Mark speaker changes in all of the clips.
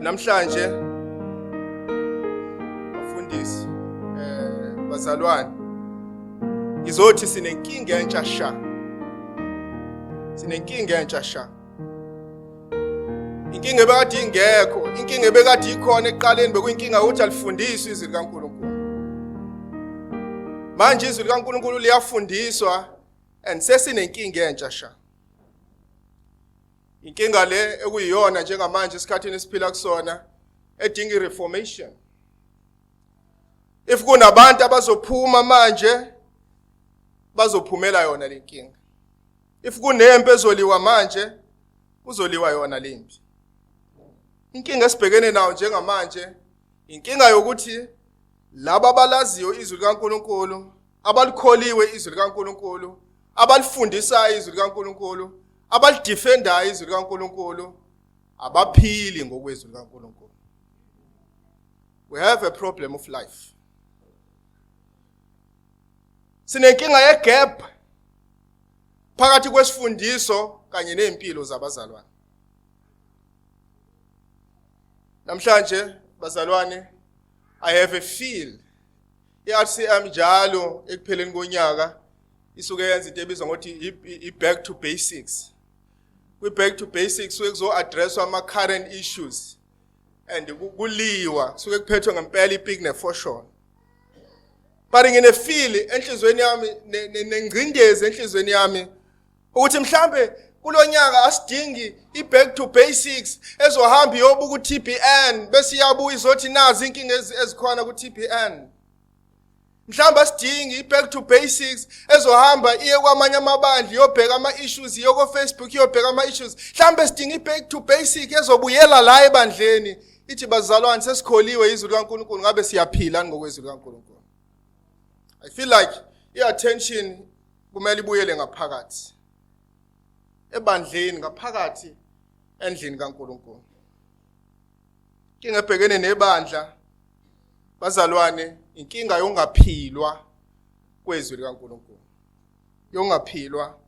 Speaker 1: Namhlanje bafundisi, bazalwane, ngizothi sinenkinga entsha sha. Sinenkinga entsha sha. Inkinga ebekade ingekho, inkinga ebekade ikhona ekuqaleni bekuyinkinga ukuthi alifundiswe izwi likaNkulunkulu. Manje izwi likaNkulunkulu liyafundiswa and sesinenkinga entsha sha. Inkinga le ekuyiyona njengamanje esikhathini esiphila kusona edinga ireformation. If kunabantu abazophuma manje bazophumela yona lenkinga. If kunempi ezoliwa manje kuzoliwa yona lempi. Inkinga esibhekene nayo njengamanje inkinga yokuthi laba abalaziyo izwi likaNkuluNkulu, abalikholiwe izwi likaNkuluNkulu, abalifundisayo izwi likaNkuluNkulu, abalidefendayo izwi likaNkuluNkulu, abaphili ngokwezwi likaNkuluNkulu. We have a problem of life. Sinenkinga yegap phakathi kwesifundiso kanye nezimpilo zabazalwane. Namhlanje bazalwane, I have a feel iRCM njalo ekupheleni konyaka isuke yenza into ebizwa ngokuthi i-back to basics. Kwi-back to basics suke kuzo-addresswa ama-current issues and kuliwa, kusuke kuphethwe ngempela ipiki nefosholo. But ngine-feel enhlizweni yami nengcindezi enhlizweni yami ukuthi mhlambe kulonyaka asidingi i-back to basics ezohamba iyobuka u-TBN bese iyabuya izothi nazi inkinga ezikhona ku-TBN. Mhlawumbe asidingi i-back to basics ezohamba iye kwamanye amabandla iyobheka ama-issues, iyo ko-Facebook iyobheka ama-issues. Mhlawumbe sidinga i-back to basic ezobuyela la ebandleni ithi bazalwane, sesikholiwe izwi likaNkulunkulu, ngabe siyaphila ngokwezwi likaNkulunkulu? I feel like i-attention kumele ibuyele ngaphakathi ebandleni, ngaphakathi endlini kaNkulunkulu. Inkinga ebhekene nebandla bazalwane, inkinga yongaphilwa kwezwi likaNkulunkulu, yongaphilwa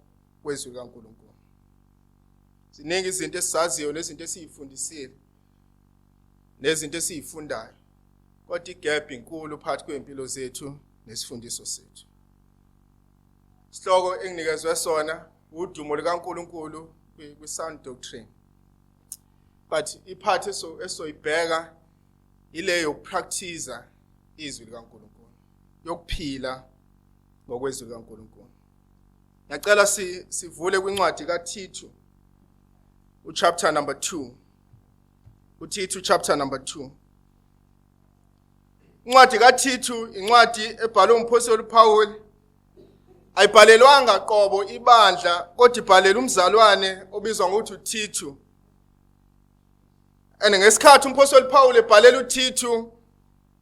Speaker 1: kwezwi likaNkulunkulu. Ziningi izinto esizaziyo nezinto esiyifundisile nezinto esiyifundayo, kodwa igap inkulu phakathi kwempilo zethu nesifundiso sethu. Isihloko enginikezwe sona udumo likaNkulunkulu kwi-sound doctrine, but ipart esoyibheka ile yokupractice izwi likaNkulunkulu, yokuphila ngokwezwi likaNkulunkulu. Ngiyacela sivule kwincwadi kaThithu uchapter number 2. UThithu chapter number 2. Incwadi kaThithu incwadi ebhalwe umpostoli uPaul. Ayibhalelwanga qobo ibandla, kodwa ibhalela umzalwane obizwa ngokuthi uThithu. And ngesikhathi umpostoli Paul ebhalela uThithu,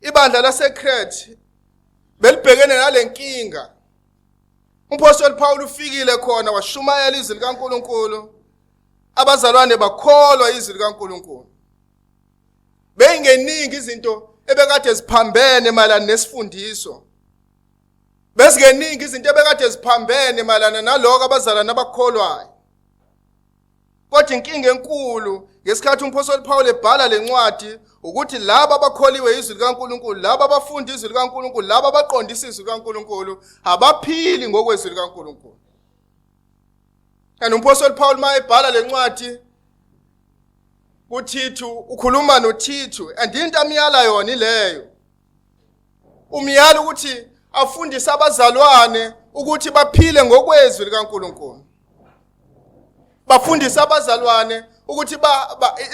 Speaker 1: ibandla laseCrete belibhekene nalenkinga. Umpostoli Paul ufikile khona washumayela izwi likaNkuluNkulu. Abazalwane bakholwa izwi likaNkuluNkulu. Beyingeningi izinto ebekade ziphambene mayelana nesifundiso. Bezingeningi izinto ebekade ziphambene mayelana naloko abazalwane abakholwayo. Kodwa inkinga enkulu ngesikhathi umpostoli Paul ebhala lencwadi ukuthi laba abakholiwe izwi likaNkuluNkulu, laba abafunda izwi likaNkuluNkulu, laba abaqondisa izwi likaNkuluNkulu abaphili ngokwezwi likaNkuluNkulu. And umpostoli Paul uma ebhala lencwadi kuThithu, ukhuluma noThithu, and into amyala yona ileyo. Umyala ukuthi afundise abazalwane ukuthi baphile ngokwezwi likaNkuluNkulu. Bafundise abazalwane ukuthi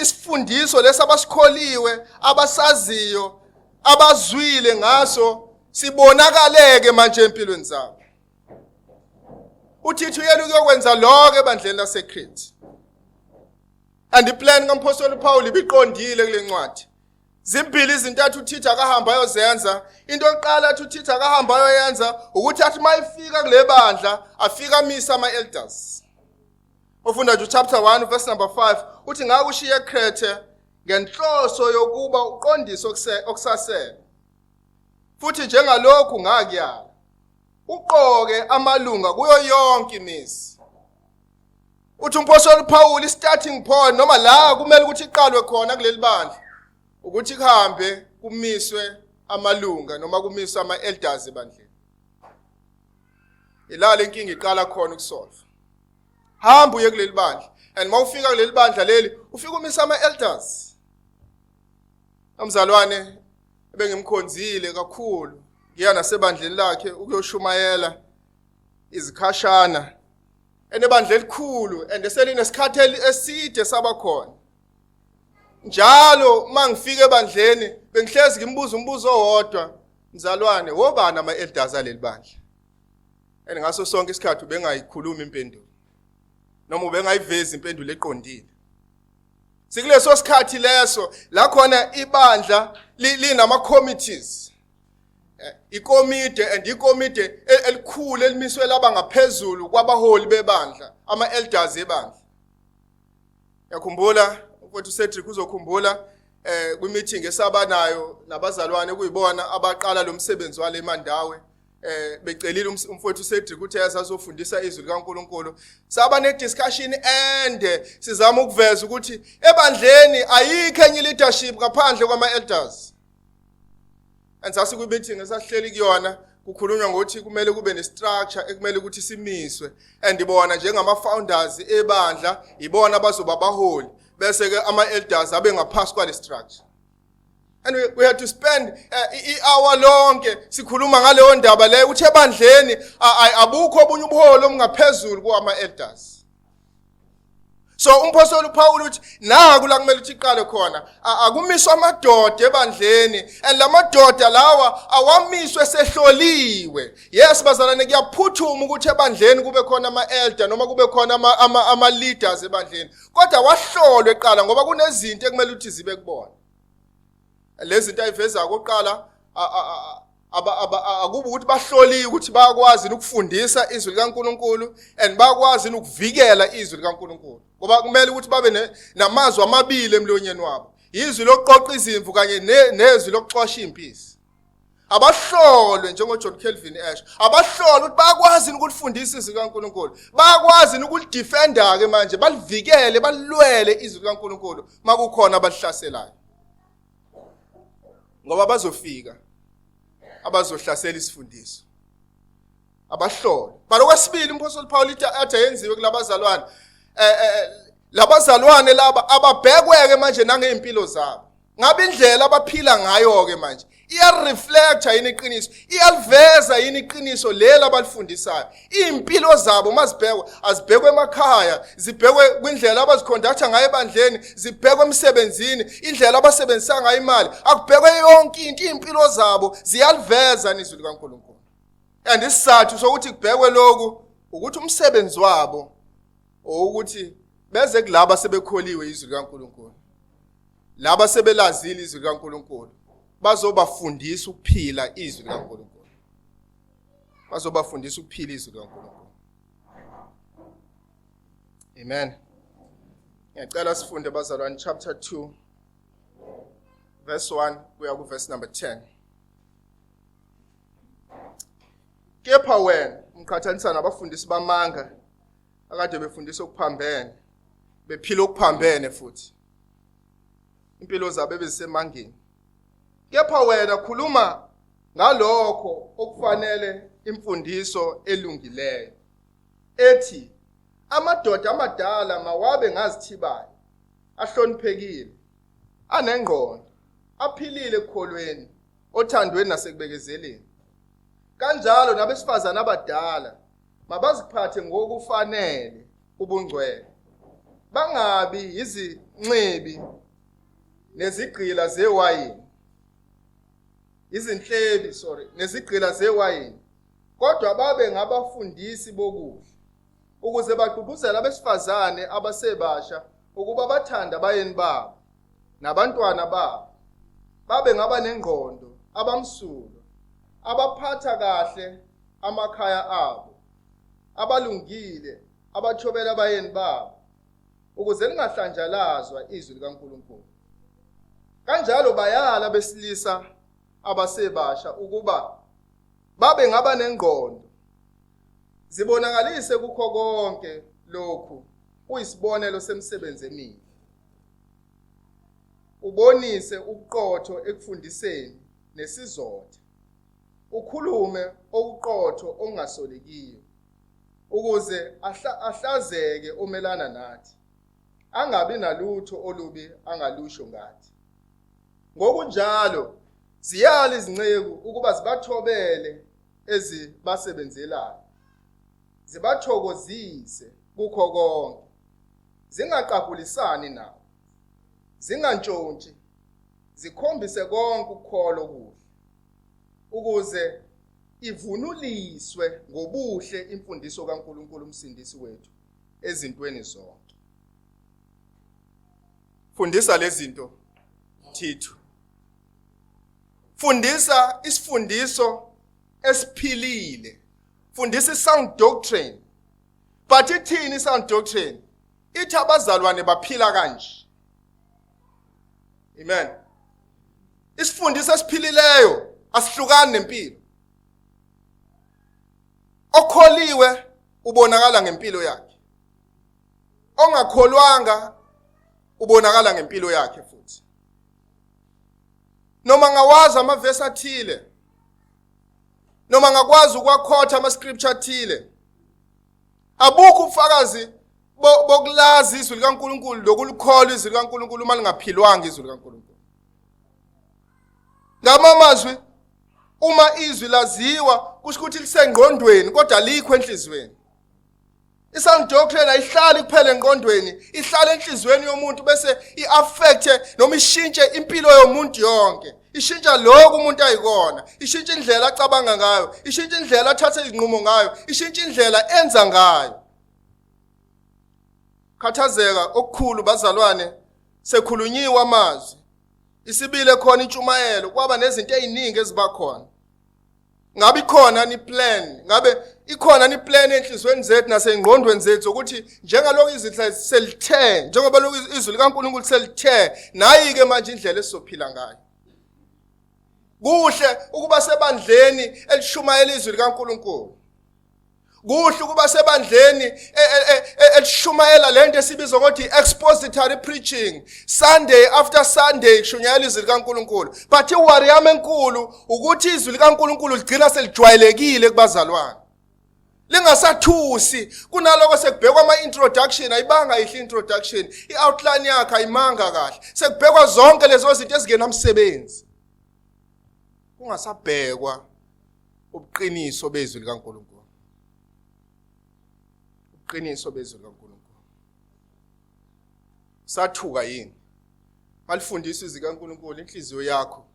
Speaker 1: isifundiso lesi abasikholiwe, abasaziyo, abazwile ngaso sibonakaleke manje empilweni zabo. UThithu uyena ukuyokwenza lokho ebandleni laseCrete. And iplan kaMphostoli Paul ibiqondile kule ncwadi. Zimbili izinto athi uThithu akahamba ayozenza. Into yokuqala athi uThithu akahamba ayoyenza ukuthi athi mayifika kule bandla afika amisa ama elders. Ufunda nje chapter 1 verse number 5 uthi ngakushiya eCrete ngenhloso yokuba uqondise okusasele. Futhi njengalokhu ngakuyala, uqoke amalunga kuyo yonke imizi. Uthi umpostoli Paul, starting point noma la kumele ukuthi iqalwe khona kuleli bandla. Ukuthi kuhambe kumiswe amalunga noma kumiswe ama-elders ebandleni. Ila le nkinga iqala khona ukusolve. Hamba uye kuleli bandla, and mawufika kuleli bandla leli ufika umisa ama-elders. Umzalwane ebengimkhonzile kakhulu, ngiya nasebandleni lakhe ukuyoshumayela izikhashana, enebandla elikhulu and eselinesikhathi eside sabakhona. Njalo uma ngifika ebandleni bengihlezi ngimbuza umbuzo owodwa, mzalwane, wobani ama-elders aleli bandla? And ngaso sonke isikhathi ubengayikhulumi impendulo noma ubengayivezi impendulo eqondile. Sikuleso sikhathi leso la khona ibandla linama committees, ikomide, and ikomide elikhulu elimiswe laba ngaphezulu kwabaholi bebandla, ama elders ebandla. Yakhumbula mfowethu Cedric, uzokhumbula kwi-meeting esabanayo nabazalwane kuyibona abaqala lo msebenzi wale Mandawe, becelile umfowethu Cedric ukuthi azofundisa izwi likaNkuluNkulu. Saba ne discussion ende sizama ukuveza ukuthi ebandleni ayikho enye leadership ngaphandle kwama elders. And sasi meeting esahleli kuyona kukhulunywa ngokuthi kumele kube ne-structure ekumele ukuthi simiswe, and bona njengama founders ebandla ibona abazoba abaholi, bese ke ama elders abe ngaphasi kwale structure. And we had to spend i-hour lonke sikhuluma ngaleyo ndaba leyo, ukuthi ebandleni abukho obunye ubuholi obungaphezulu kwama elders. So umpostoli uPaul uthi naku la kumele ukuthi iqale khona, akumiswe amadoda ebandleni, and lamadoda lawa awamiswe sehloliwe. Yes bazalwane, kuyaphuthuma ukuthi ebandleni kube khona ama elder noma kube khona ama leaders ebandleni, kodwa wahlolwe eqala ngoba kunezinto ekumele ukuthi zibe kubona. Lezi zinto ayiveza kokuqala, akuba ukuthi bahloliwe ukuthi bayakwazi ukufundisa izwi likaNkuluNkulu and bayakwazi ukuvikela izwi likaNkuluNkulu, ngoba kumele ukuthi babe namazwi amabili emlonyeni wabo, izwi lokuqoqa izimvu kanye nezwi lokuxosha impisi. Abahlolwe njengoJohn Calvin esho, abahlolwe ukuthi bayakwazi ukulifundisa izwi likaNkuluNkulu, bayakwazi ukulidefenda ke manje, balivikele, balilwele izwi likaNkuluNkulu makukhona abalihlaselayo, ngoba bazofika abazohlasela isifundiso. Abahlole. But okwesibili umpostoli Paul ithi athi ayenziwe kulabazalwane, labazalwane laba ababhekweke manje nangeimpilo zabo, ngabe indlela abaphila ngayo ke manje iyareflecta yini iqiniso, iyaliveza yini iqiniso leli abalifundisayo. Impilo zabo mazibhekwe, azibhekwe emakhaya, zibhekwe kwindlela abaziconducta ngayo ebandleni, zibhekwe emsebenzini, indlela abasebenzisa ngayo imali, akubhekwe yonke into. Impilo zabo ziyaliveza izwi likaNkuluNkulu. And isizathu sokuthi kubhekwe lokhu ukuthi umsebenzi wabo ukuthi beze kulaba sebekholiwe izwi likaNkuluNkulu, laba sebelazile izwi likaNkuluNkulu, bazobafundisa ukuphila izwi likaNkuluNkulu, bazobafundisa ukuphila izwi likaNkuluNkulu. Amen. Ngiyacela sifunde bazalwane, chapter 2 verse 1 kuya ku verse number 10. Kepha wena umqhathanisa nabafundisi bamanga akade befundisa okuphambene, bephila okuphambene, futhi impilo zabo ebezisemangeni. Kepha wena khuluma ngalokho okufanele imfundiso elungileyo, ethi amadoda amadala mawabe ngazithibayo, ahloniphekile, anengqondo, aphilile ekukholweni, othandweni nasekubekezeleni. Kanjalo nabesifazane abadala mabaziphathe ngokufanele ubungcwele, bangabi izinxibi nezigqila zewayini, izinhlebi, sorry, nezigqila zewayini, kodwa babe ngabafundisi bokuhle, ukuze bagqugquzele abesifazane abasebasha ukuba bathande abayeni babo nabantwana babo, babe ngabanengqondo, abamsulwa, abaphatha kahle amakhaya abo, abalungile, abathobela abayeni babo, ukuze lingahlanjalazwa izwi likaNkuluNkulu. Kanjalo bayala besilisa abasebasha ukuba babe ngabanengqondo, zibonakalise kukho konke lokhu uyisibonelo semisebenzi emihle. Ubonise ubuqotho ekufundiseni nesizotha. Ukhulume okuqotho okungasolekiyo ukuze ahlazeke omelana nathi, angabi nalutho olubi angalusho ngathi. Ngokunjalo ziyala izinceku ukuba zibathobele ezibasebenzelayo, zibathokozise kukho konke, zingaqagulisani nabo, zingantshontshi, zikhombise konke ukukholwa okuhle, ukuze ivunuliswe ngobuhle imfundiso kaNkulunkulu umsindisi wethu ezintweni zonke. Fundisa lezi zinto Thithu. Fundisa isifundiso esiphilile. Fundisa i-sound doctrine. But ithini i-sound doctrine? Ithi abazalwane baphila kanje. Amen. Isifundiso esiphilileyo asihlukani nempilo. Okholiwe ubonakala ngempilo yakhe. Ongakholwanga ubonakala ngempilo yakhe futhi. Noma ngawazi amavesi athile. Noma ngakwazi ukwakhotha ama scripture athile. Abukho ubufakazi bokulazi izwi likaNkulunkulu lokulikholwa izwi likaNkulunkulu uma lingaphilwanga izwi likaNkulunkulu. Ngamamazwi uma izwi laziwa kusho ukuthi lisengqondweni kodwa alikho enhliziyweni. I-sound doctrine ayihlali kuphela engqondweni, ihlala enhliziyweni yomuntu bese i-affecte noma ishintshe impilo yomuntu yonke. Ishintsha lokhu umuntu ayikona, ishintsha indlela acabanga ngayo, ishintsha indlela athatha izinqumo ngayo, ishintsha indlela enza ngayo. Khathazeka okukhulu bazalwane, sekhulunyiwe amazwi. Isibile khona intshumayelo, kwaba nezinto eziningi eziba khona. Ngabe ikhona ni plan, ngabe ikhona ni plan enhlizweni zethu nasengqondweni zethu ukuthi njengalokhu izwi selithe, njengoba lokhu izwi likaNkulunkulu selithe, nayi ke manje indlela esizophila ngayo. Kuhle ukuba sebandleni elishumayela izwi likaNkulunkulu. Kuhle ukuba sebandleni e, e, e, elishumayela lento esibizwa ngokuthi expository preaching Sunday after Sunday kushunyayela izwi likaNkuluNkulu, but iworry yami enkulu ukuthi izwi likaNkuluNkulu ligcina selijwayelekile kubazalwane, lingasathusi. Kunaloko sekubhekwa ama-introduction, ayibanga yihle introduction, i-outline yakhe ayimanga kahle, sekubhekwa zonke lezo zinto ezingenamsebenzi, kungasabhekwa ubuqiniso bezwi likaNkulunkulu. Ubuqiniso bezwi likaNkulunkulu. Sathuka yini malifundisa izwi likaNkulunkulu? Inhliziyo yakho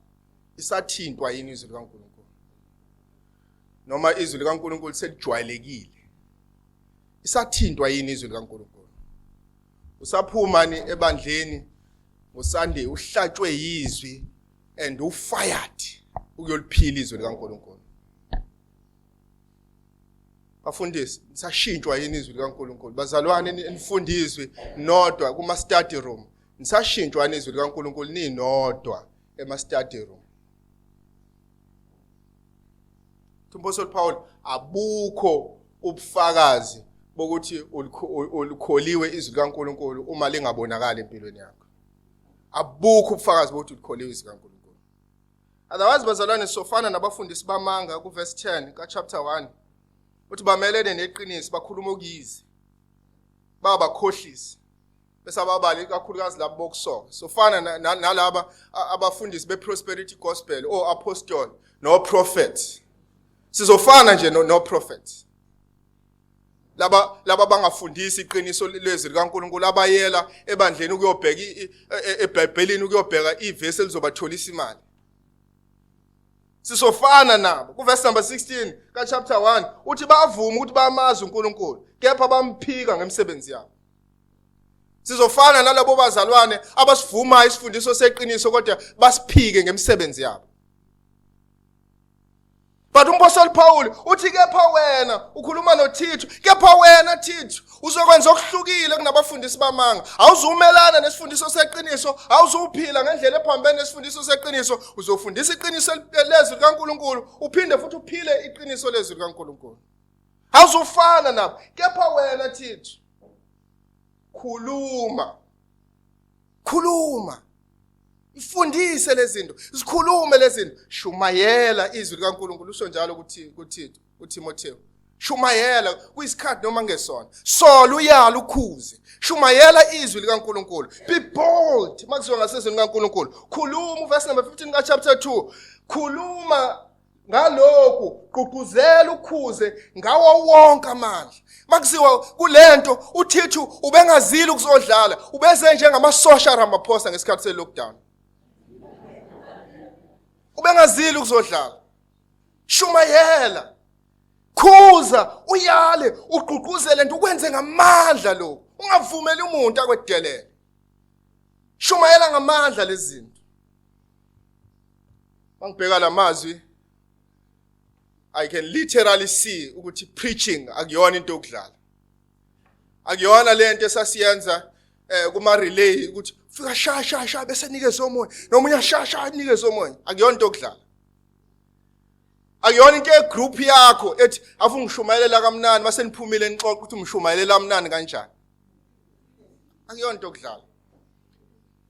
Speaker 1: isathintwa yini izwi likaNkulunkulu, noma izwi likaNkulunkulu selijwayelekile? Isathintwa yini izwi likaNkulunkulu? Usaphuma ni ebandleni ngoSunday uhlatshwe yizwi and ufired ukuyoliphila izwi likaNkulunkulu? Bafundisi, nisashintshwa yini izwi likaNkulunkulu? Bazalwane, nifunda izwi nodwa kuma study room, nisashintshwa yini izwi likaNkulunkulu ninodwa ema study room? Umpostoli Paul, abukho ubufakazi bokuthi ulikholiwe izwi likaNkulunkulu uma lingabonakali empilweni yakho. Abukho ubufakazi bokuthi ulikholiwe izwi likaNkulunkulu. Otherwise bazalwane, sofana nabafundisi bamanga kuverse 10 ka-chapter 1, uthi bamelene neqiniso, bakhuluma okuyize, babakhohlisi, bese ababali kakhulukazi labo bokusoka. Sofana nalaba abafundisi be-prosperity gospel, o-apostle no-prophet. Sizofana nje no-prophet laba bangafundisi iqiniso lezwi likaNkuluNkulu, abayela ebandleni ukuyobheka eBhayibhelini, ukuyobheka ivesi elizobatholisa imali. Sisofana nabo. Kuverse number 16 ka chapter 1 uthi bavuma ukuthi bamazi uNkulunkulu, kepha bamphika ngemisebenzi yabo. Sizofana nalabo bazalwane abasivumayo isifundiso seqiniso kodwa basiphike ngemisebenzi yabo. But umpostoli Paul uthi kepha wena, ukhuluma noThithu, kepha wena Thithu uzokwenza okuhlukile kunabafundisi bamanga. Awuzumelana nesifundiso seqiniso, awuzuphila ngendlela ephambene nesifundiso seqiniso, uzofundisa iqiniso lezwi likaNkuluNkulu, uphinde futhi uphile iqiniso lezwi likaNkuluNkulu. Awuzufana nabo. Kepha wena Thithu, khuluma. Khuluma. Ifundise lezi zinto, sikhulume lezi zinto, shumayela izwi likaNkulunkulu. Usho njalo ukuthi kuThito, uTimotheo, shumayela kuyisikhathi noma ngesona, sola, uyala, ukhuze, shumayela izwi likaNkulunkulu. Be bold makuziwa ngasezweni likaNkulunkulu. Khuluma, verse number 15 ka chapter 2, khuluma ngalokhu, gqugquzela, ukhuze ngawo wonke amandla. Makuziwa kulento, uThithu ubengazili ukuzodlala, ubeze njengamasosha Ramaphosa ngesikhathi se-lockdown, ubengazili ukuzodlala. Shumayela, khuza, uyale, ugqugquzele, nto ukwenze ngamandla lokhu, ungavumeli umuntu akwedelele. Shumayela ngamandla lezi zinto. Mangibheka lamazwi, I can literally see ukuthi preaching akuyona into yokudlala, akuyona lento esasiyenza kuma relay ukuthi fika sha sha sha bese nikeze omunye nomunye, sha sha nikeze omunye. Akuyona into yokudlala, akuyona into yegroup yakho ethi afu ngishumayelela kamnandi, mase niphumile nixoxa ukuthi umshumayelela kamnandi kanjani. Akuyona into yokudlala.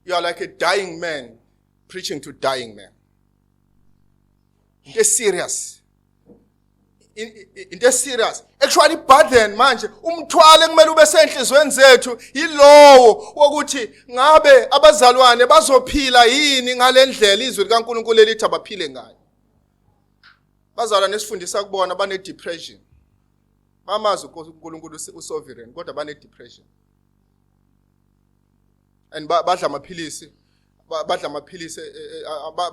Speaker 1: You are like a dying man preaching to dying man. Into serious, into serious actually, burden manje, umthwalo ekumele ube senhlizweni zethu yilowo wokuthi ngabe abazalwane bazophila yini ngalendlela izwi likaNkulunkulu elithi abaphile ngayo. Bazalwane esifundisa kubona bane depression, bamazi uNkulunkulu usovereign, kodwa bane depression and badla amaphilisi, badla amaphilisi,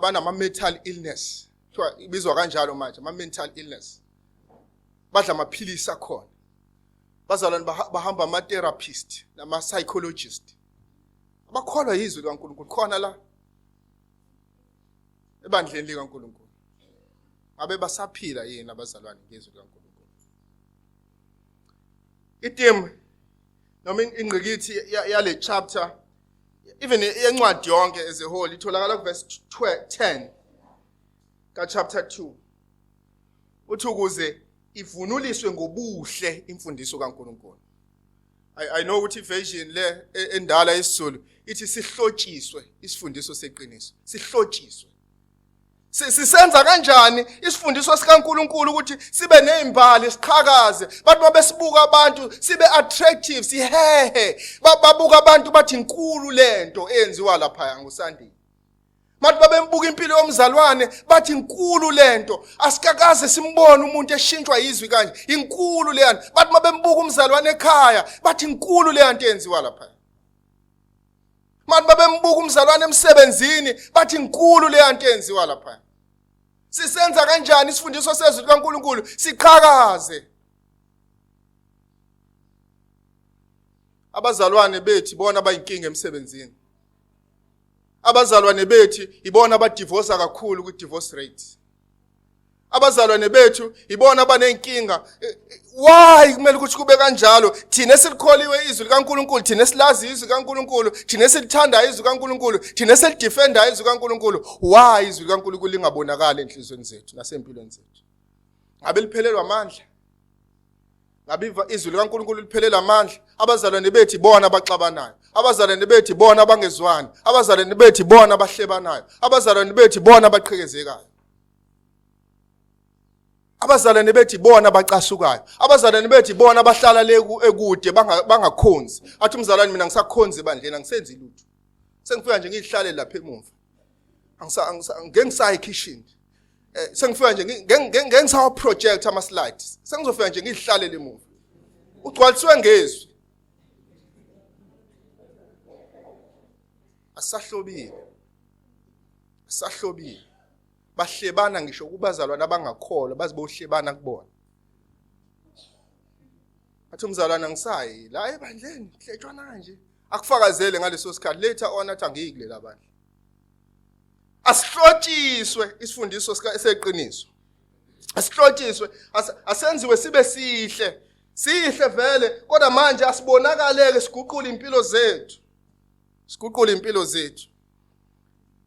Speaker 1: banama mental illness, kuthiwa ibizwa kanjalo manje, ama mental illness, badla amaphilisi akhona. Bazalwane bahamba ama therapist nama psychologist, abakholwa yizwi likaNkulunkulu khona la ebandleni likaNkulunkulu. Ngabe basaphila yini abazalwane ngezwi likaNkulunkulu? Itheme noma ingqikithi yale chapter, even yencwadi yonke as a whole, itholakala kuverse 10 ka chapter 2. Uthi ukuze ivunuliswe ngobuhle imfundiso kaNkulunkulu. I know ukuthi version le endala yesiZulu ithi sihlotshiswe isifundiso seqiniso. Sihlotshiswe. Sisenza kanjani isifundiso sikaNkulunkulu ukuthi sibe nezimbali, siqhakaze, bathi mabesibuka abantu sibe attractive, sihehe, babuka abantu bathi inkulu lento eyenziwa lapha nguSandile. Mathi babembuka impilo yomzalwane bathi inkulu lento, asikakaze simbone umuntu eshintshwa izwi kanje, inkulu leyana. Bathi mabembuka umzalwane ekhaya bathi inkulu leyanto eyenziwa lapha. Mathi babembuka umzalwane emsebenzini bathi inkulu leyanto eyenziwa lapha. Sisenza kanjani isifundiso sezwi likaNkulunkulu siqhakaze? Abazalwane bethu bona bayinkinga emsebenzini. Abazalwane bethu ibona abadivorce kakhulu ku divorce rate. Abazalwane bethu ibona abanenkinga. Why kumele ukuthi kube kanjalo? Thina esilikholiwe izwi likaNkulunkulu, thina esilazi izwi likaNkulunkulu, thina esilithanda izwi likaNkulunkulu, thina esilidefenda izwi likaNkulunkulu, why izwi likaNkulunkulu lingabonakali enhlizweni zethu nasempilweni zethu? Ngabe liphelelwa amandla? Ngabe izwi likaNkulunkulu liphelele amandla? Abazalwane bethu ibona abaxabanayo, abazalwane bethu ibona abangezwani, abazalwane bethu ibona abahlebanayo, abazalwane bethu ibona abaqhekezekayo, abazalwane bethu ibona abacasukayo, abazalwane bethu ibona abahlala le ekude bangakhonzi. Athi umzalwane, mina ngisakhonza ebandleni, angisenzi lutho, sengifika nje ngihlale lapha emuva, ngeke ngisayi ekitchen, sengifika nje ngeke ngisawa project ama slides, sengizofika nje ngihlalele emuva. Ugcwaliswe ngezwi, asahlobile, asahlobile. Bahlebana ngisho kubazalwane abangakholwa, bazi bohlebana kubona. Athi umzalwane, angisayi la ebandleni, hletshwana kanje. Akufakazele ngaleso sikhathi, later on athi angiyi kulela bandla. Asihlotshiswe isifundiso seqiniso, asihlotshiswe, asenziwe sibe sihle. Sihle vele, kodwa manje asibonakaleke, siguqule impilo zethu, siguqule impilo zethu.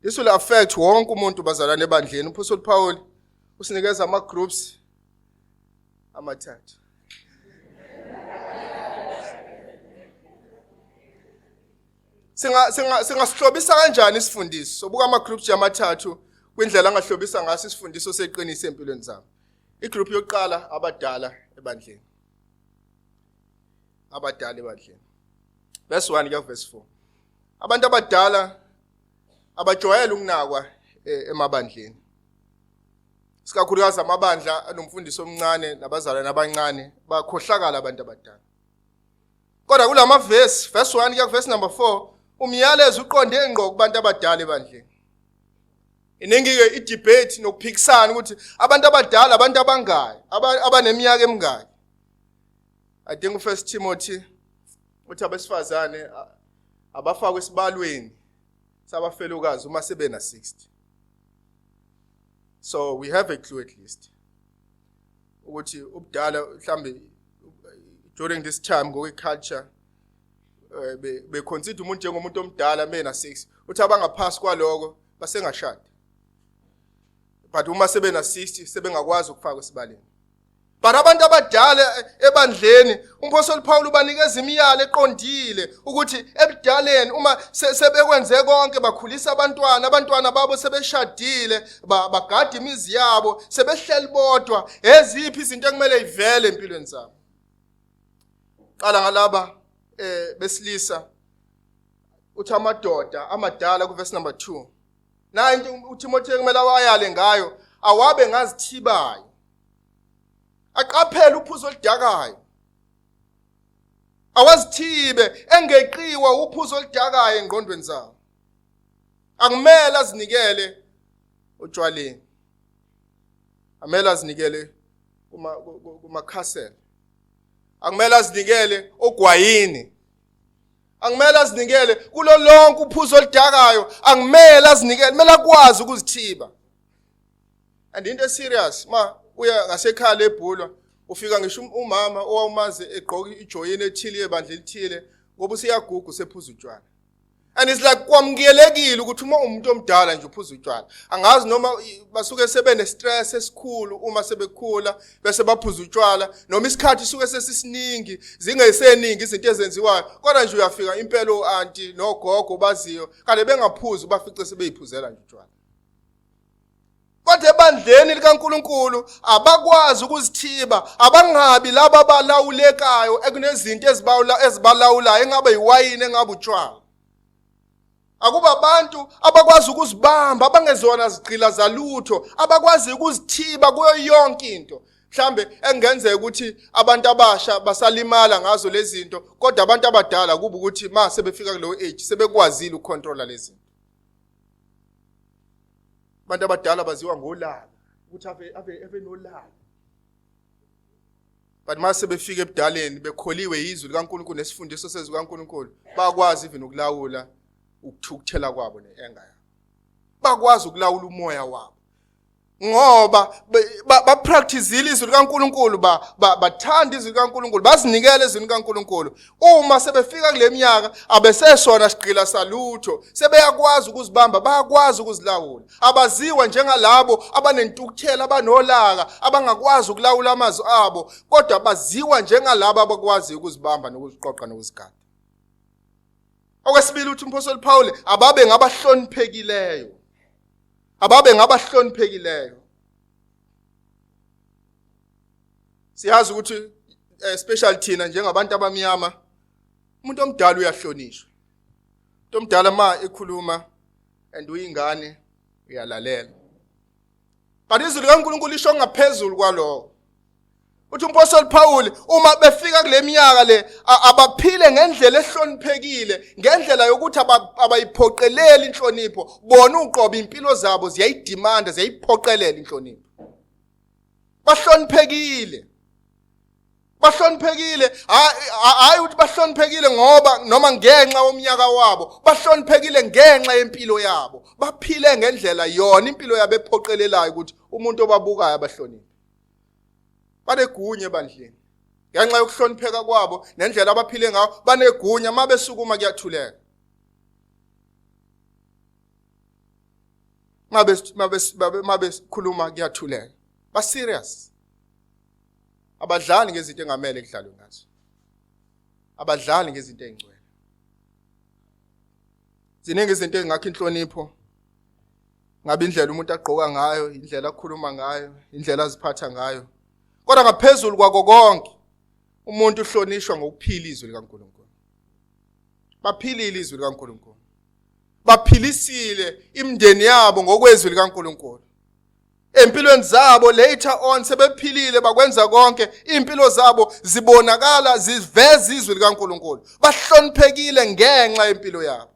Speaker 1: This will affect wonke umuntu, bazalwane, ebandleni. Uphostoli Paul usinikeza ama groups amathathu. Singa singa singasihlobisa kanjani isifundiso? Sobuka ama groups amathathu kwindlela angahlobisa ngaso isifundiso seqiniso empilweni zabo. Igroup yokuqala, abadala ebandleni. Abadala ebandleni. Verse 1 kuya verse 4. Abantu abadala abajwayele ukunakwa emabandleni. Sikakhulukazi amabandla anomfundisi omncane nabazalwane abancane, bakhohlakala abantu abadala. Kodwa kulama verse 1 kuya verse number 4, umyalezo uqonde ngqo kubantu abadala ebandleni. Iningi ke idebate nokuphikisana ukuthi abantu abadala abantu abangaki, abaneminyaka emingaki. I think uFirst Timothy uthi abesifazane abafakwe esibalweni sabafelokazi uma sebena 60. So we have a clue at least ukuthi ubudala mhlambe during this time ngokwe culture be consider umuntu njengomuntu omdala mena 6, uthi abangaphasi kwaloko basengashadi, but uma sebena 60 sebengakwazi ukufaka esibaleni. But abantu abadala ebandleni, umpostoli Paul ubanikeza imiyalo eqondile ukuthi ebudaleni, uma sebekwenze konke, bakhulisa abantwana, abantwana babo sebeshadile, bagada imizi yabo, sebehleli bodwa, eziphi izinto ekumele ivele empilweni zabo? Qala ngalaba besilisa. Uthi amadoda amadala kuverse number 2, nayi into uTimothy kumele awayale ngayo: awabe ngazithibayo, aqaphele uphuzo oludakayo, awazithibe, engeqiwa uphuzo oludakayo engqondweni zawo. Akumele azinikele otshwaleni, amele azinikele kuma castle, akumele azinikele ogwayini, akumele azinikele kulo lonke uphuzo oludakayo, akumele azinikele, kumele akwazi ukuzithiba. And into serious, ma uya ngasekhaya lebhulwa, ufika ngisho umama owawumazi egqoka ijoyini ethile yebandla elithile, ngoba useyaguga, usephuza utshwala, and it's like kwamukelekile ukuthi uma umuntu omdala nje uphuza utshwala. Angazi noma basuke sebene stress esikhulu uma sebekhula bese baphuza utshwala, noma isikhathi suke sesisiningi, zingeseningi izinto ezenziwayo, kodwa nje uyafika impela o-anti nogogo baziyo kade bengaphuzi, bafice sebeyiphuzela nje utshwala. Kodwa ebandleni likaNkuluNkulu abakwazi ukuzithiba, abangabi laba abalawulekayo ekunezinto ezibalawulayo, engabe iwayini, engabe utshwala. Akuba abantu abakwazi ukuzibamba, abangezona zigqila zalutho, abakwazi ukuzithiba kuyo yonke into. Mhlambe engenzeka ukuthi abantu abasha basalimala ngazo lezi zinto, kodwa abantu abadala kuba ukuthi ma sebefika kulowo age sebekwazile ukucontrola lezi zinto. Abantu abadala baziwa ngolaka, ukuthi ave nolaka, but mase befika ebudaleni bekholiwe yizwi likaNkuluNkulu nesifundiso sezwi kaNkuluNkulu, bakwazi even ukulawula ukuthukuthela kwabo ne-anger yabo, bakwazi ukulawula umoya wabo ngoba bapracticeile izwi likaNkuluNkulu, bathanda izwi likaNkuluNkulu, bazinikele ezwini likaNkuluNkulu. Uma sebefika kule minyaka abesesona sigqila salutho, sebeyakwazi ukuzibamba, bayakwazi ukuzilawula. Abaziwa njengalabo abanentukuthelo, abanolaka, abangakwazi ukulawula amazwi abo, kodwa baziwa njengalabo abakwazi ukuzibamba nokuziqoqa nokuzigada. Okwesibili, uthi umpostoli Paul, ababe ngabahloniphekileyo, ababe ngabahloniphekileyo. Siyazi ukuthi especially thina njengabantu abamnyama, umuntu omdala uyahlonishwa. Umuntu omdala ma ekhuluma and uyingane, uyalalela. But izwi likaNkuluNkulu lisho ngaphezulu kwalokho. Uthi umpostoli Paul, uma befika kule minyaka le, abaphile ngendlela ehloniphekile, ngendlela yokuthi abayiphoqeleli inhlonipho bona uqobo, impilo zabo ziyayidemanda, ziyayiphoqelela inhlonipho. Bahloniphekile, bahloniphekile, hayi ukuthi bahloniphekile ngoba noma ngenxa womnyaka wabo, bahloniphekile ngenxa yempilo yabo. Baphile ngendlela yona impilo yabo ephoqelelayo ukuthi umuntu obabukayo abahloniphe. Banegunya ebandleni ngenxa yokuhlonipheka kwabo nendlela abaphile ngayo. Banegunya, uma besukuma kuyathuleka, mabe khuluma kuyathuleka. Ba serious, abadlali ngezinto engamele kudlalwe ngazo, abadlali ngezinto ezingcwele. Ziningi izinto ezingakha inhlonipho. Ngabe indlela umuntu agqoka ngayo, indlela akhuluma ngayo, indlela aziphatha ngayo. Kodwa ngaphezulu kwako konke, umuntu uhlonishwa ngokuphila izwi likaNkulunkulu. Baphilile izwi likaNkulunkulu. Baphilisile imindeni yabo ngokwezwi likaNkulunkulu. Empilweni zabo later on sebephilile bakwenza konke, impilo zabo zibonakala ziveza izwi likaNkulunkulu. Bahloniphekile ngenxa yempilo yabo.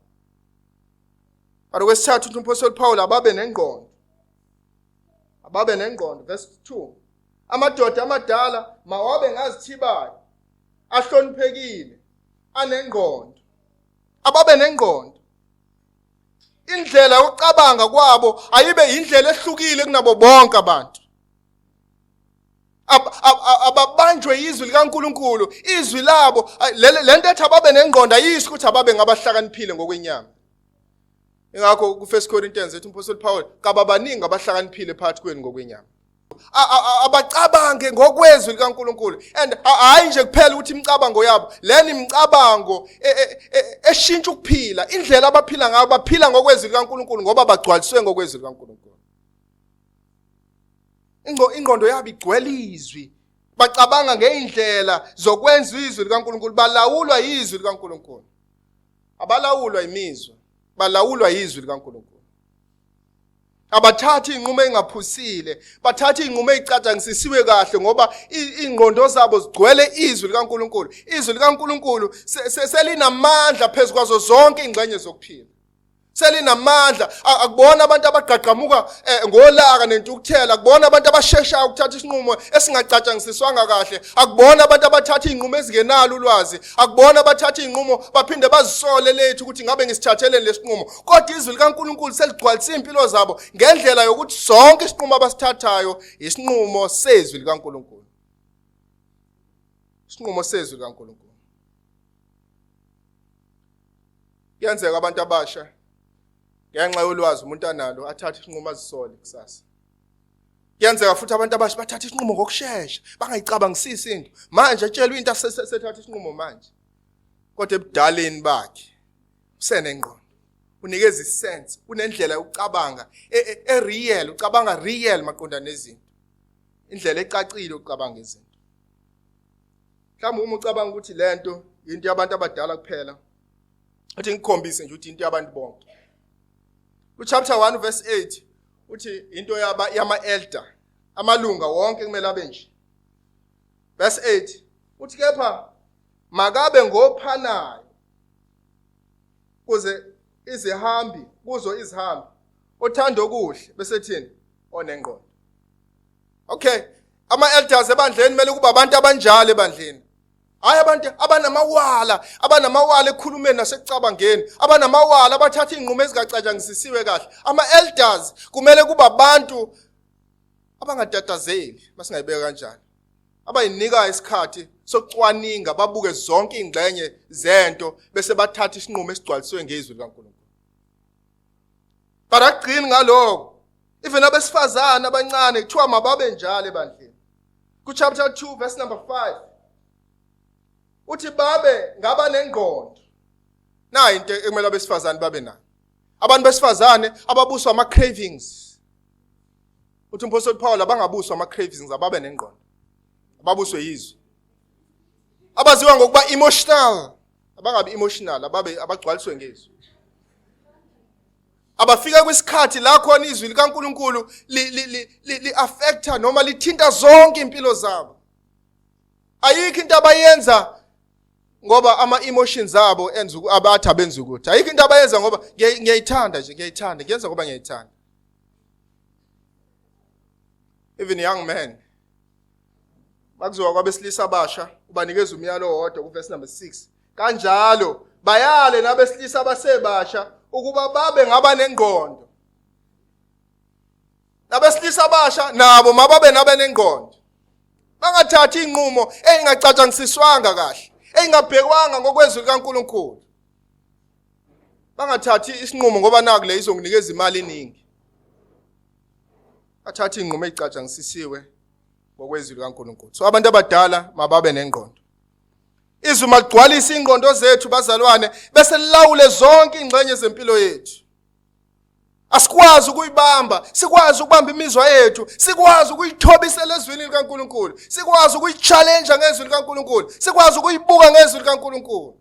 Speaker 1: Kodwa kwesithathu uthi umphostoli Paul ababe nengqondo. Ababe nengqondo verse 2. Amadoda amadala mawabe ngazithibayo, ahloniphekile, anengqondo. Ababe nengqondo. Indlela yokucabanga kwabo ayibe indlela ehlukile kunabo bonke abantu. Ababanjwe izwi likaNkuluNkulu, izwi labo le nto ethi ababe nengqondo ayisho ukuthi ababe ngabahlakaniphile ngokwenyama. Ingakho ku-1 Corinthians ethi umphostoli Paul kababaningi abahlakaniphile phakathi kwenu ngokwenyama. Abacabange ngokwezwi likaNkuluNkulu and hayi nje kuphela ukuthi imicabango yabo lena imicabango e, e, e, eshintsha ukuphila indlela abaphila ngayo baphila ngokwezwi likaNkuluNkulu ngoba bagcwaliswe ngokwezwi likaNkuluNkulu. Ingqondo yabo igcwele izwi, bacabanga ngeindlela zokwenza izwi likaNkuluNkulu, balawulwa yizwi likaNkuluNkulu. Abalawulwa imizwa, balawulwa yizwi likaNkuluNkulu. Abathathi inqumo engaphusile, bathatha inqumo ezicatshangisisiwe kahle ngoba ingqondo zabo zigcwele izwi likaNkuluNkulu. Izwi likaNkuluNkulu selinamandla phezu kwazo zonke ingxenye zokuphila. Selinamandla. Akubona abantu abagqagqamuka eh, ngolaka nentukuthela, akubona abantu abasheshayo ukuthatha isinqumo esingacatshangisiswanga kahle, akubona abantu abathatha izinqumo ezingenalo ulwazi, akubona abathatha izinqumo baphinde bazisole lethu ukuthi ngabe ngisithatheleni lesinqumo. Kodwa izwi likaNkulunkulu seligcwalisa impilo zabo ngendlela yokuthi sonke isinqumo abasithathayo isinqumo sezwi likaNkulunkulu, isinqumo sezwi likaNkulunkulu. Kuyenzeka abantu abasha ngenxa yolwazi umuntu analo athathe isinqumo azisole kusasa. Kuyenzeka futhi abantu abasha bathathe isinqumo ngokushesha, bangayicabangisisi into. Manje atshelwe into asethatha isinqumo manje. Kodwa ebudaleni bakhe usenengqondo. Unikeza isense, unendlela yokucabanga e-real, ucabanga real maqondana nezinto. Indlela ecacile yokucabanga izinto. Mhlawumbe uma ucabanga ukuthi lento into yabantu abadala kuphela, uthi ngikhombise nje ukuthi into yabantu bonke. Ku-chapter 1 verse 8 uthi into yaba yama-elder, amalunga wonke kumele abe nje. Verse 8 uthi kepha makabe ngophanayo kuze izihambi kuzo izihambi, othanda okuhle, bese thini onengqondo. Okay, ama-elders ebandleni kumele kuba abantu abanjalo ebandleni, hayi abantu abanamawala, abanamawala ekukhulumeni nasekucabangeni, abanamawala abathatha iy'nqumo ezingacatshangisisiwe kahle. Ama-elders kumele kuba abantu abangatatazeli, masingayibeka kanjani, abayinika isikhathi sokucwaninga, babuke zonke iy'ngxenye zento bese bathatha isinqumo esigcwalisiwe ngezwi likaNkulunkulu. But akugcini ngaloko, even abesifazane abancane kuthiwa mababe njalo ebandleni. Ku-chapter 2 verse number 5 uthi babe ngaba nengqondo. Nayi into ekumele abesifazane babe nayo. Abantu besifazane ababuswa ama-cravings, uthi umphostoli Paul abangabuswa ama-cravings, ababe nengqondo, ababuswe yizwi. Abaziwa ngokuba emotional, abangabi emotional, ababe abagcwaliswe ngezwi, abafika kwisikhathi la khona izwi likaNkuluNkulu li affecta noma lithinta zonke impilo zabo. Ayikho into abayenza ngoba ama emotions abo enza abathi abenza ukuthi ayikho into abayenza ngoba ngiyayithanda nje, ngiyayithanda, ngiyenza ngoba ngiyayithanda. Even young men, bakuzowa kwabesilisa abasha ubanikeza umyalo owodwa kuverse number 6: kanjalo bayale nabesilisa abasebasha ukuba babe ngabanengqondo. Nabesilisa abasha nabo mababe nabenengqondo, bangathathi inqumo engacatshangisiswanga kahle, engabhekwanga ngokwezwi likaNkuluNkulu. Bangathathi isinqumo ngoba naku le izonginikeza imali eningi. Bathatha inqumo ezicatshangisisiwe ngokwezwi likaNkuluNkulu. So abantu abadala mababe nengqondo. Izwi maligcwalise ingqondo zethu bazalwane bese lilawule zonke ingxenye zempilo yethu. Asikwazi ukuyibamba, sikwazi ukubamba imizwa yethu, sikwazi ukuyithobisela ezwini likaNkuluNkulu, sikwazi ukuyichallenge ngezwi likaNkuluNkulu, sikwazi ukuyibuka ngezwi likaNkuluNkulu.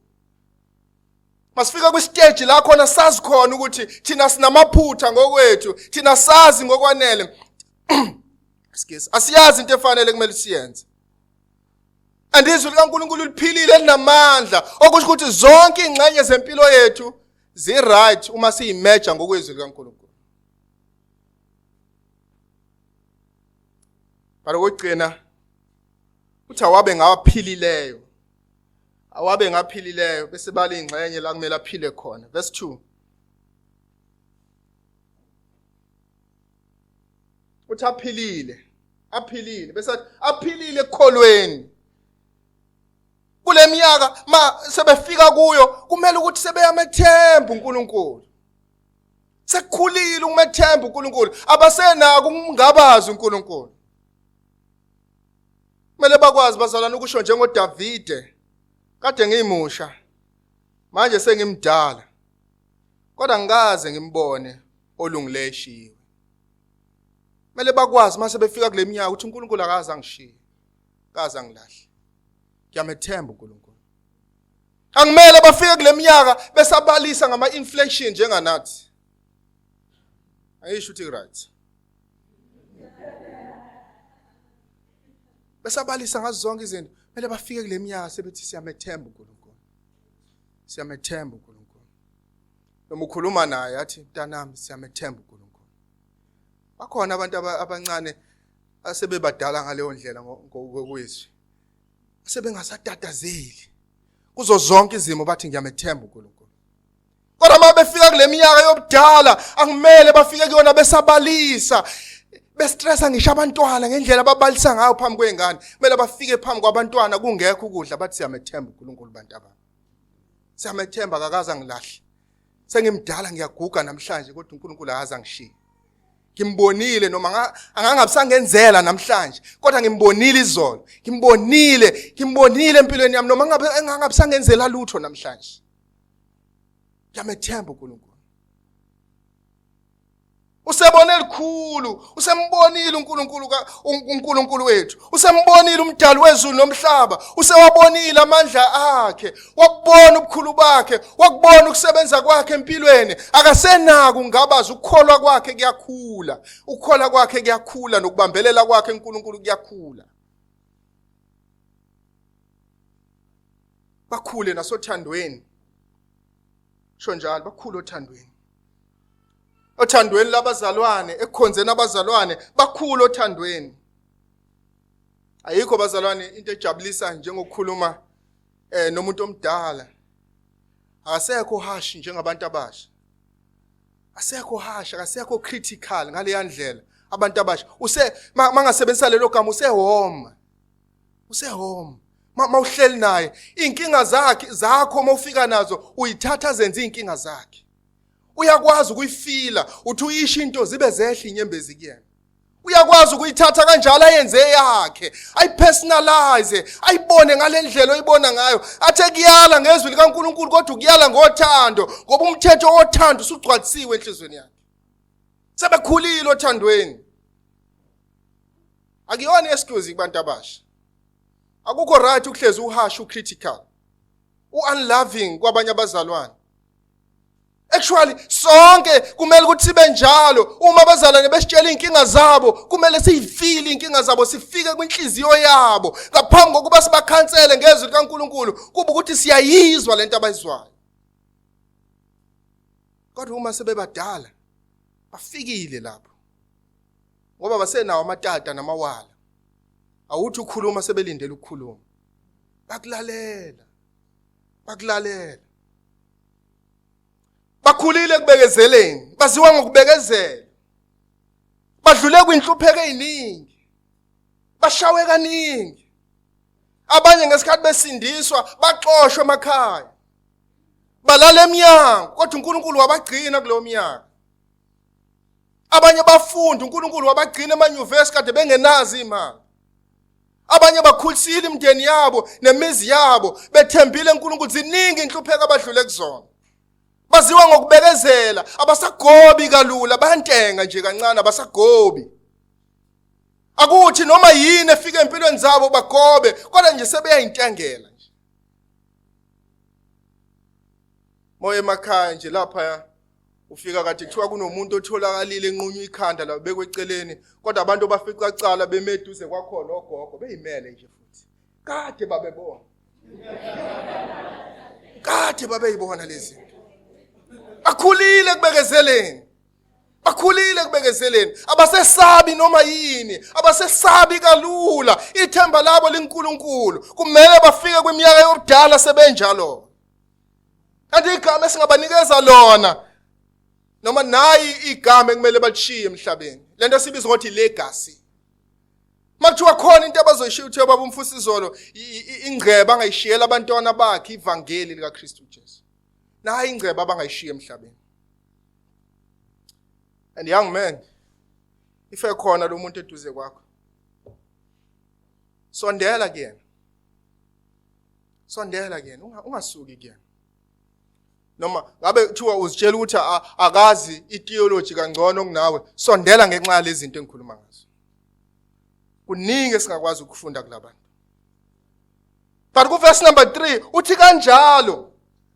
Speaker 1: Masifika kwistage la khona sazi khona ukuthi thina sinamaphutha ngokwethu, thina sazi ngokwanele. Excuse. Asiyazi into efanele kumele siyenze. And izwi likaNkuluNkulu liphilile linamandla, okusho ukuthi zonke ingxenye zempilo yethu zi-right uma siyimeja ngokwezwi likaNkuluNkulu. But okugcina uthi awabe ngawaphilileyo. Awabe ngaphilileyo bese bala ingxenye la kumele aphile khona. Verse 2. Uthi aphilile, aphilile bese athi aphilile ekukholweni. Kule minyaka ma sebefika kuyo kumele ukuthi sebeyamethemba uNkulunkulu. Sekukhulile ukumethemba uNkulunkulu, abasenako ukungabaza uNkulunkulu. Kumele bakwazi bazalwane ukusho njengoDavide, kade ngimusha manje sengimdala, kodwa ngikaze ngimbone olungileyo eshiyiwe. Kumele bakwazi mase befika kule minyaka ukuthi uNkulunkulu akaze angishiye, akaze angilahle. Ngiyamethemba uNkulunkulu. Angimele bafike kule minyaka besabalisa ngama-inflation njenganathi. Ayisho ukuthi right. Besabalisa ngazo zonke izinto, kumele bafike kule minyaka sebethi siyamethemba uNkulunkulu. Siyamethemba uNkulunkulu. Noma ukhuluma naye athi mntanami siyamethemba uNkulunkulu. Bakhona abantu abancane asebebadala ngaleyo ndlela ngokwezwi. Sebengasatatazeli. Kuzo zonke izimo bathi ngiyamethemba uNkulunkulu. Kodwa uma befika kule minyaka yobudala angimele bafike kuyona besabalisa bestressa ngisho abantwana ngendlela ababalisa ngayo phambi kwezingane. Kumele bafike phambi kwabantwana kungekho ukudla bathi siyamethemba uNkulunkulu bantu abami. Siyamethemba akakaze angilahle. Sengimdala ngiyaguga namhlanje kodwa uNkulunkulu akaze angishiye. Ngimbonile noma angangabisangenzela namhlanje kodwa ngimbonile izolo. Ngimbonile, ngimbonile empilweni yami noma ngabe engangabisangenzela lutho namhlanje. Ngiyamethemba uNkulunkulu. Usebone elikhulu, usembonile uNkulunkulu ka uNkulunkulu wethu. Usembonile umdali wezulu nomhlaba, usewabonile amandla akhe, wakubona ubukhulu bakhe, wakubona ukusebenza kwakhe empilweni. Akasenako ungabaza ukukholwa kwakhe kuyakhula. Ukukholwa kwakhe kuyakhula nokubambelela kwakhe uNkulunkulu kuyakhula. Bakhule nasothandweni. Sho njalo bakhule othandweni. Othandweni labazalwane, ekukhonzeni abazalwane, bakhule othandweni. Ayikho bazalwane into ejabulisa njengokukhuluma nomuntu omdala. Akasekho harsh njengabantu abasha. Asekho harsh, akasekho critical ngaleya ndlela. Abantu abasha use mangasebenzisa lelo gama usehoma. Usehome. Mawuhleli naye, inkinga zakhe zakho mawufika nazo uyithatha zenze inkinga zakhe. Uyakwazi ukuyifila, uthi uyisho into zibe zehla inyembezi kuyena. Uyakwazi ukuyithatha kanjalo ayenze eyakhe, ayipersonalize, ayibone ngalendlela oyibona ngayo. Athe kuyala ngezwi likaNkuluNkulu kodwa ukuyala ngothando, ngoba umthetho wothando usugcwalisiwe enhlizweni yakhe. Sebekhulile othandweni. Akuyona excuse kubantu abasha. Akukho right ukuhlezi uharsh ucritical. U-unloving kwabanye abazalwane. Actually sonke kumele ukuthi sibe njalo. Uma abazalwane besitshela inkinga zabo, kumele siyifile inkinga zabo, sifike kwinhliziyo yabo ngaphambi kokuba sibakhansele ngezwi likaNkuluNkulu, kuba ukuthi siyayizwa lento abayizwayo. Kodwa uma sebebadala bafikile lapho ngoba basenawo amatata namawala. Awuthi ukhuluma sebelindele ukukhuluma. Bakulalela. Bakulalela. Bakhulile ekubekezeleni, baziwa ngokubekezela. Badlule kwinhlupheko eziningi. Bashawe kaningi. Abanye ngesikhathi besindiswa baxoshwe emakhaya. Balala emnyango kodwa uNkulunkulu wabagcina kuleyo minyaka. Abanye bafunda uNkulunkulu wabagcina emanyuvesi kade bengenazo imali. Abanye bakhulisile imindeni yabo nemizi yabo bethembile uNkulunkulu, ziningi inhlupheko abadlule kuzona. Baziwa ngokubekezela, abasagobi kalula, bayantenga nje kancane, abasagobi. Akuthi noma yini efika empilweni zabo bagobe, kodwa nje sebeyayintengela nje. Moya emakhaya nje lapha ufika kade kuthiwa kunomuntu otholakalile enqunywa ikhanda la bekwe eceleni, kodwa abantu bafica cala bemeduze kwakhona ogogo beyimele nje futhi. Kade babebona. Kade babeyibona lezi zinto. Bakhulile kubekezeleni. Bakhulile kubekezeleni. Abasesabi noma yini, abasesabi kalula. Ithemba labo liNkulunkulu. Kumele bafike kwiminyaka yobudala sebenjalo. Kanti igama esingabanikeza lona noma nayi igama ekumele balishiye emhlabeni. Lento esibiza ngokuthi legacy. Makuthiwa khona into abazoyishiya uthiwa baba umfusi izolo ingcebo angayishiyela abantwana bakhe ivangeli likaKristu Jesu. Nayi ingcebo abangayishiya emhlabeni. And young man, if ekhona lo muntu eduze kwakho, sondela kuyena. Sondela kuyena, ungasuki kuyena. Noma ngabe kuthiwa uzitshela ukuthi akazi itheology kangcono kunawe, sondela ngenxa yalezi zinto engikhuluma ngazo. Kuningi esingakwazi ukufunda kulabantu. But ku verse number 3 uthi kanjalo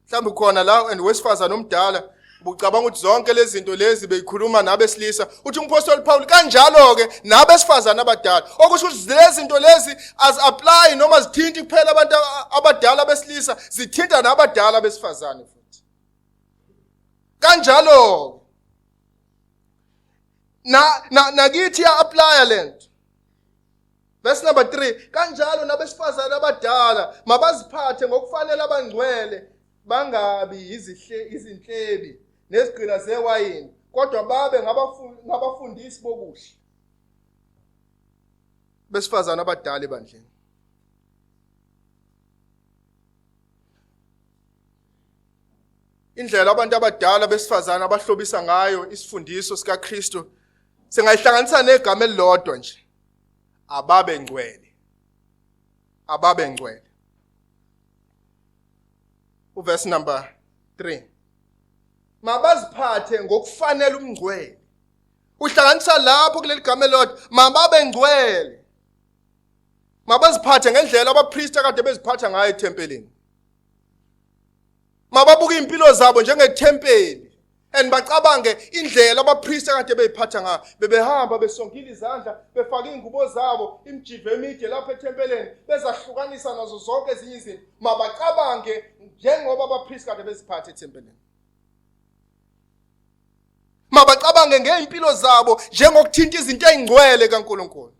Speaker 1: mhlawumbe khona la and wesifazana omdala ubucabanga ukuthi zonke lezi zinto lezi beyikhuluma nabesilisa, uthi umpostoli Paul kanjalo ke nabesifazana abadala, okusho ukuthi lezi zinto lezi az apply noma zithinti kuphela abantu abadala besilisa, zithinta nabadala besifazane futhi. Kanjalo na nakithi ya apply lento. Verse number 3, kanjalo nabesifazane abadala mabaziphathe ngokufanele abangcwele, bangabi izihle izinhlebi nezigqila zewayini, kodwa babe ngabafundisi bokuhle. Besifazane abadala ebandleni. Indlela abantu abadala besifazane abahlobisa ngayo isifundiso sikaKristu singayihlanganisa negama elilodwa nje, ababe ngcwele, ababe ngcwele. Uverse number 3, mabaziphathe ngokufanele umngcwele. Uhlanganisa lapho kuleli gama elilodwa, mababe ngcwele, mabaziphathe ngendlela abapristi akade beziphatha ngayo ethempelini, mababuke impilo zabo njengethempeli and bacabange indlela abapristi akade beyiphatha ngayo, bebehamba besongile izandla, befake ingubo zabo imijivo emide lapha ethempeleni, bezahlukanisa nazo zonke ezinye izinto. Mabacabange njengoba abapristi kade beziphatha ethempeleni, mabacabange ngeimpilo zabo njengokuthinta izinto ezingcwele kaNkuluNkulu,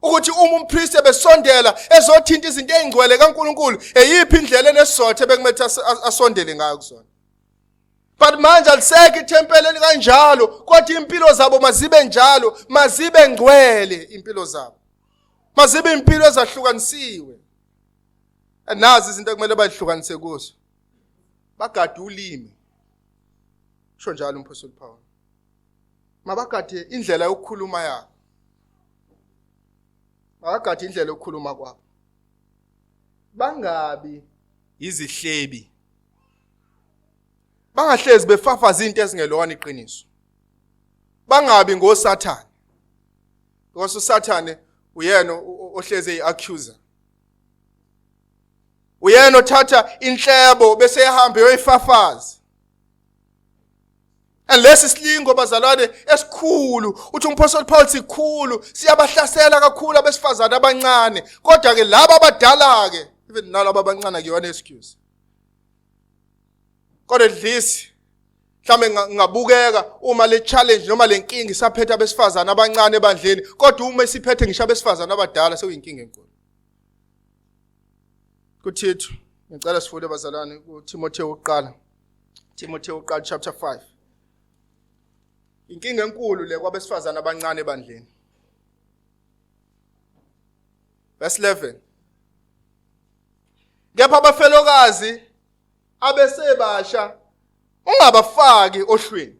Speaker 1: ukuthi uma umpristi ebesondela ezothinta izinto ezingcwele kaNkuluNkulu, eyiphi indlela enesizotha bekumele asondele ngayo kuzona. But manje alisekho ithempeli elikanjalo, kodwa impilo zabo mazibe njalo, mazibe ngcwele impilo zabo, mazibe impilo ezahlukanisiwe. Nazi izinto ekumele bazihlukanise kuzo, bagade ulimi, sho njalo umphostoli Paul, mabagade indlela yokukhuluma yabo, mabagade indlela yokukhuluma kwabo, bangabi izihlebi, bangahlezi befafaza into ezingelona iqiniso, bangabi ngosathane, because usathane uyena ohleze eyi-accuser, uyena othatha inhlebo bese ehamba eyoyifafaza. And lesi silingo bazalwane esikhulu, uthi umphostoli Paul, sikhulu, siyabahlasela kakhulu abesifazane abancane, kodwa ke laba abadala ke, even nalaba abancane akuyona excuse, kodwa at least mhlambe ngabukeka uma le challenge noma le nkinga isaphethe abesifazane abancane ebandleni, kodwa uma isiphethe ngisho abesifazane abadala sekuyinkinga enkulu. KuThithu, ngicela sifunde bazalwane kuTimotheo wokuqala, Timotheo wokuqala chapter 5. Inkinga enkulu le kwabesifazane abancane ebandleni. Verse 11, kepha abafelokazi abesebasha ungabafaki ohlwini,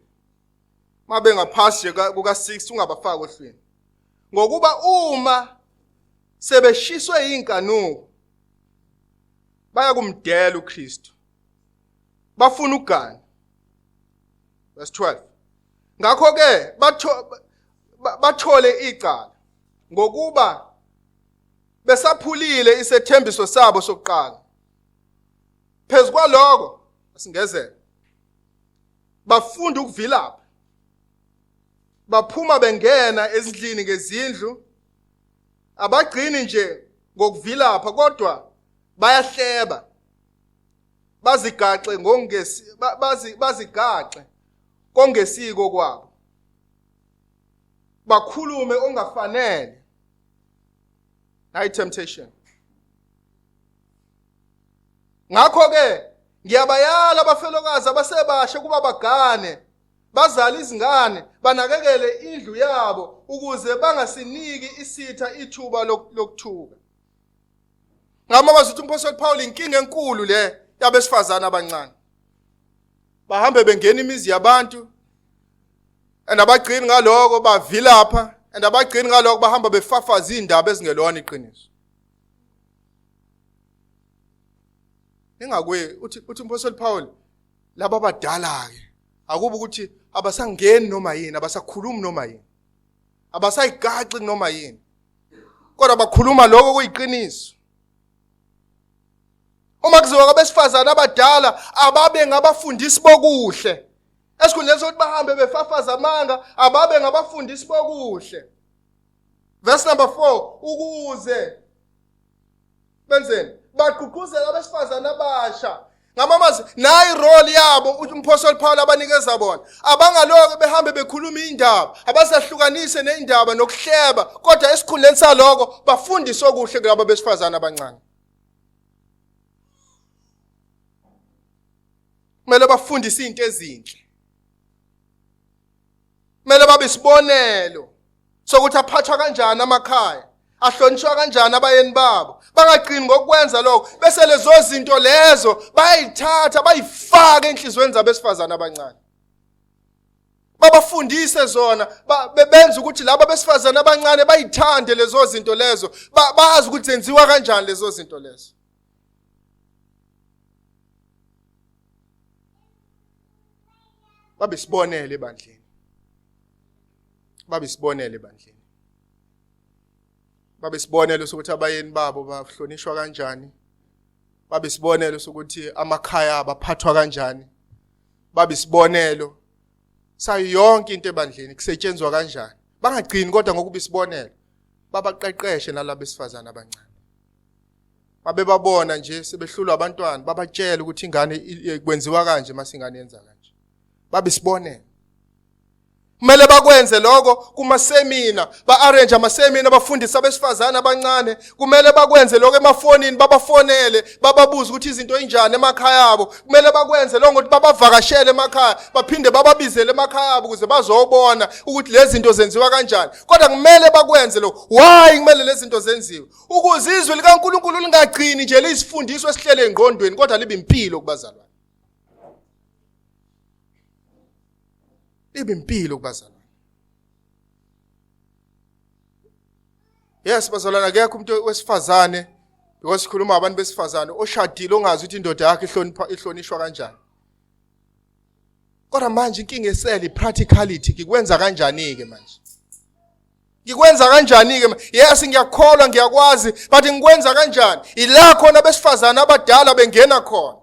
Speaker 1: mabe ngaphasi nje kuka 6 ungabafaki ohlwini, ngokuba uma Sebeshiswe inkanuko baya kumdela uKristu. Bafuna ugana. Verse 12. Ngakho ke bathole icala ngokuba besaphulile isethembiso sabo sokuqala. Phezu kwaloko asingezela bafunda ukuvilapha, baphuma bengena ezindlini ngezindlu, abagcini nje ngokuvilapha kodwa bayahleba, bazigaxe ngongesi bazigaxe kongesiko kwabo, bakhulume ongafanele. Nayi temptation. Ngakho ke ngiyabayala abafelokazi abasebasha ukuba bagane, bazale izingane, banakekele indlu yabo ukuze bangasiniki isitha ithuba lokuthuka. Ngamazwi uthi umphostoli Paul, inkinga enkulu le yabesifazane abancane. Bahambe bengena imizi yabantu and abagcini ngaloko bavilapha and abagcini ngaloko bahamba befafaza izindaba ezingelona iqiniso. Ningakwe uthi umphostoli Paul, laba abadala ke akuba ukuthi abasangeni noma yini, abasakhulumi noma yini, abasayigaxi noma yini, kodwa bakhuluma lokho kuyiqiniso. Uma kuziwa kwabesifazane abadala, ababe ngabafundisi bokuhle. Esikhundleni sokuthi bahambe befafaza amanga, ababe ngabafundisi bokuhle. Verse number 4, ukuze benzeni? Bagqugquzela abesifazane abasha ngamamazwi. Nayi role yabo umphostoli Paul abanikeza bona. Abangaloke behambe bekhuluma indaba, abasahlukanise neindaba nokuhleba, kodwa esikhundleni saloko bafundise okuhle kulabo besifazane abancane. Kumele bafundise izinto ezinhle, kumele babe isibonelo sokuthi aphathwa kanjani amakhaya, ahlonishwa kanjani abayeni babo. Bangagcini ngokwenza lokho, bese lezo zinto lezo bayayithatha bayifake enhliziyweni zabesifazane abancane, babafundise zona, benze ukuthi laba besifazane abancane bayithande lezo zinto lezo, bazi ukuthi zenziwa kanjani lezo zinto lezo. Babe isibonelo ebandleni, babe isibonelo ebandleni, babe isibonelo sokuthi abayeni babo bahlonishwa kanjani, babe isibonelo sokuthi amakhaya abaphathwa kanjani, babe isibonelo sayo yonke into ebandleni kusetshenzwa kanjani. Bangagcini kodwa ngokuba isibonelo, babaqeqeshe nalabo besifazane abancane. Babebabona nje sebehlulwa abantwana, babatshela ukuthi ingane kwenziwa kanje masingane yenza kanje. Babe isibonelo. Kumele bakwenze lokho kumasemina, ba-arrange amasemina bafundise abesifazane abancane. Kumele bakwenze lokho emafonini, babafonele, bababuze ukuthi izinto injani emakhaya abo. Kumele bakwenze lokho ngokuthi babavakashele emakhaya, baphinde bababizele emakhaya abo ukuze bazobona ukuthi lezi zinto zenziwa kanjani. Kodwa kumele bakwenze lokho. Why kumele lezi zinto zenziwe? Ukuze izwi likaNkulunkulu lingagcini nje liyisifundiso esihlele engqondweni, kodwa libe impilo kubazalwane. Libe impilo kubazalwane. Yes bazalwane, akekho umuntu wesifazane, because sikhuluma abantu besifazane, oshadile ongazi ukuthi indoda yakhe ihlonipha ihlonishwa kanjani. Kodwa manje inkinga esele practicality, ngikwenza kanjani ke manje? Ngikwenza kanjani ke? Yes, ngiyakholwa, ngiyakwazi, but ngikwenza kanjani? Ila khona abesifazane abadala bengena khona.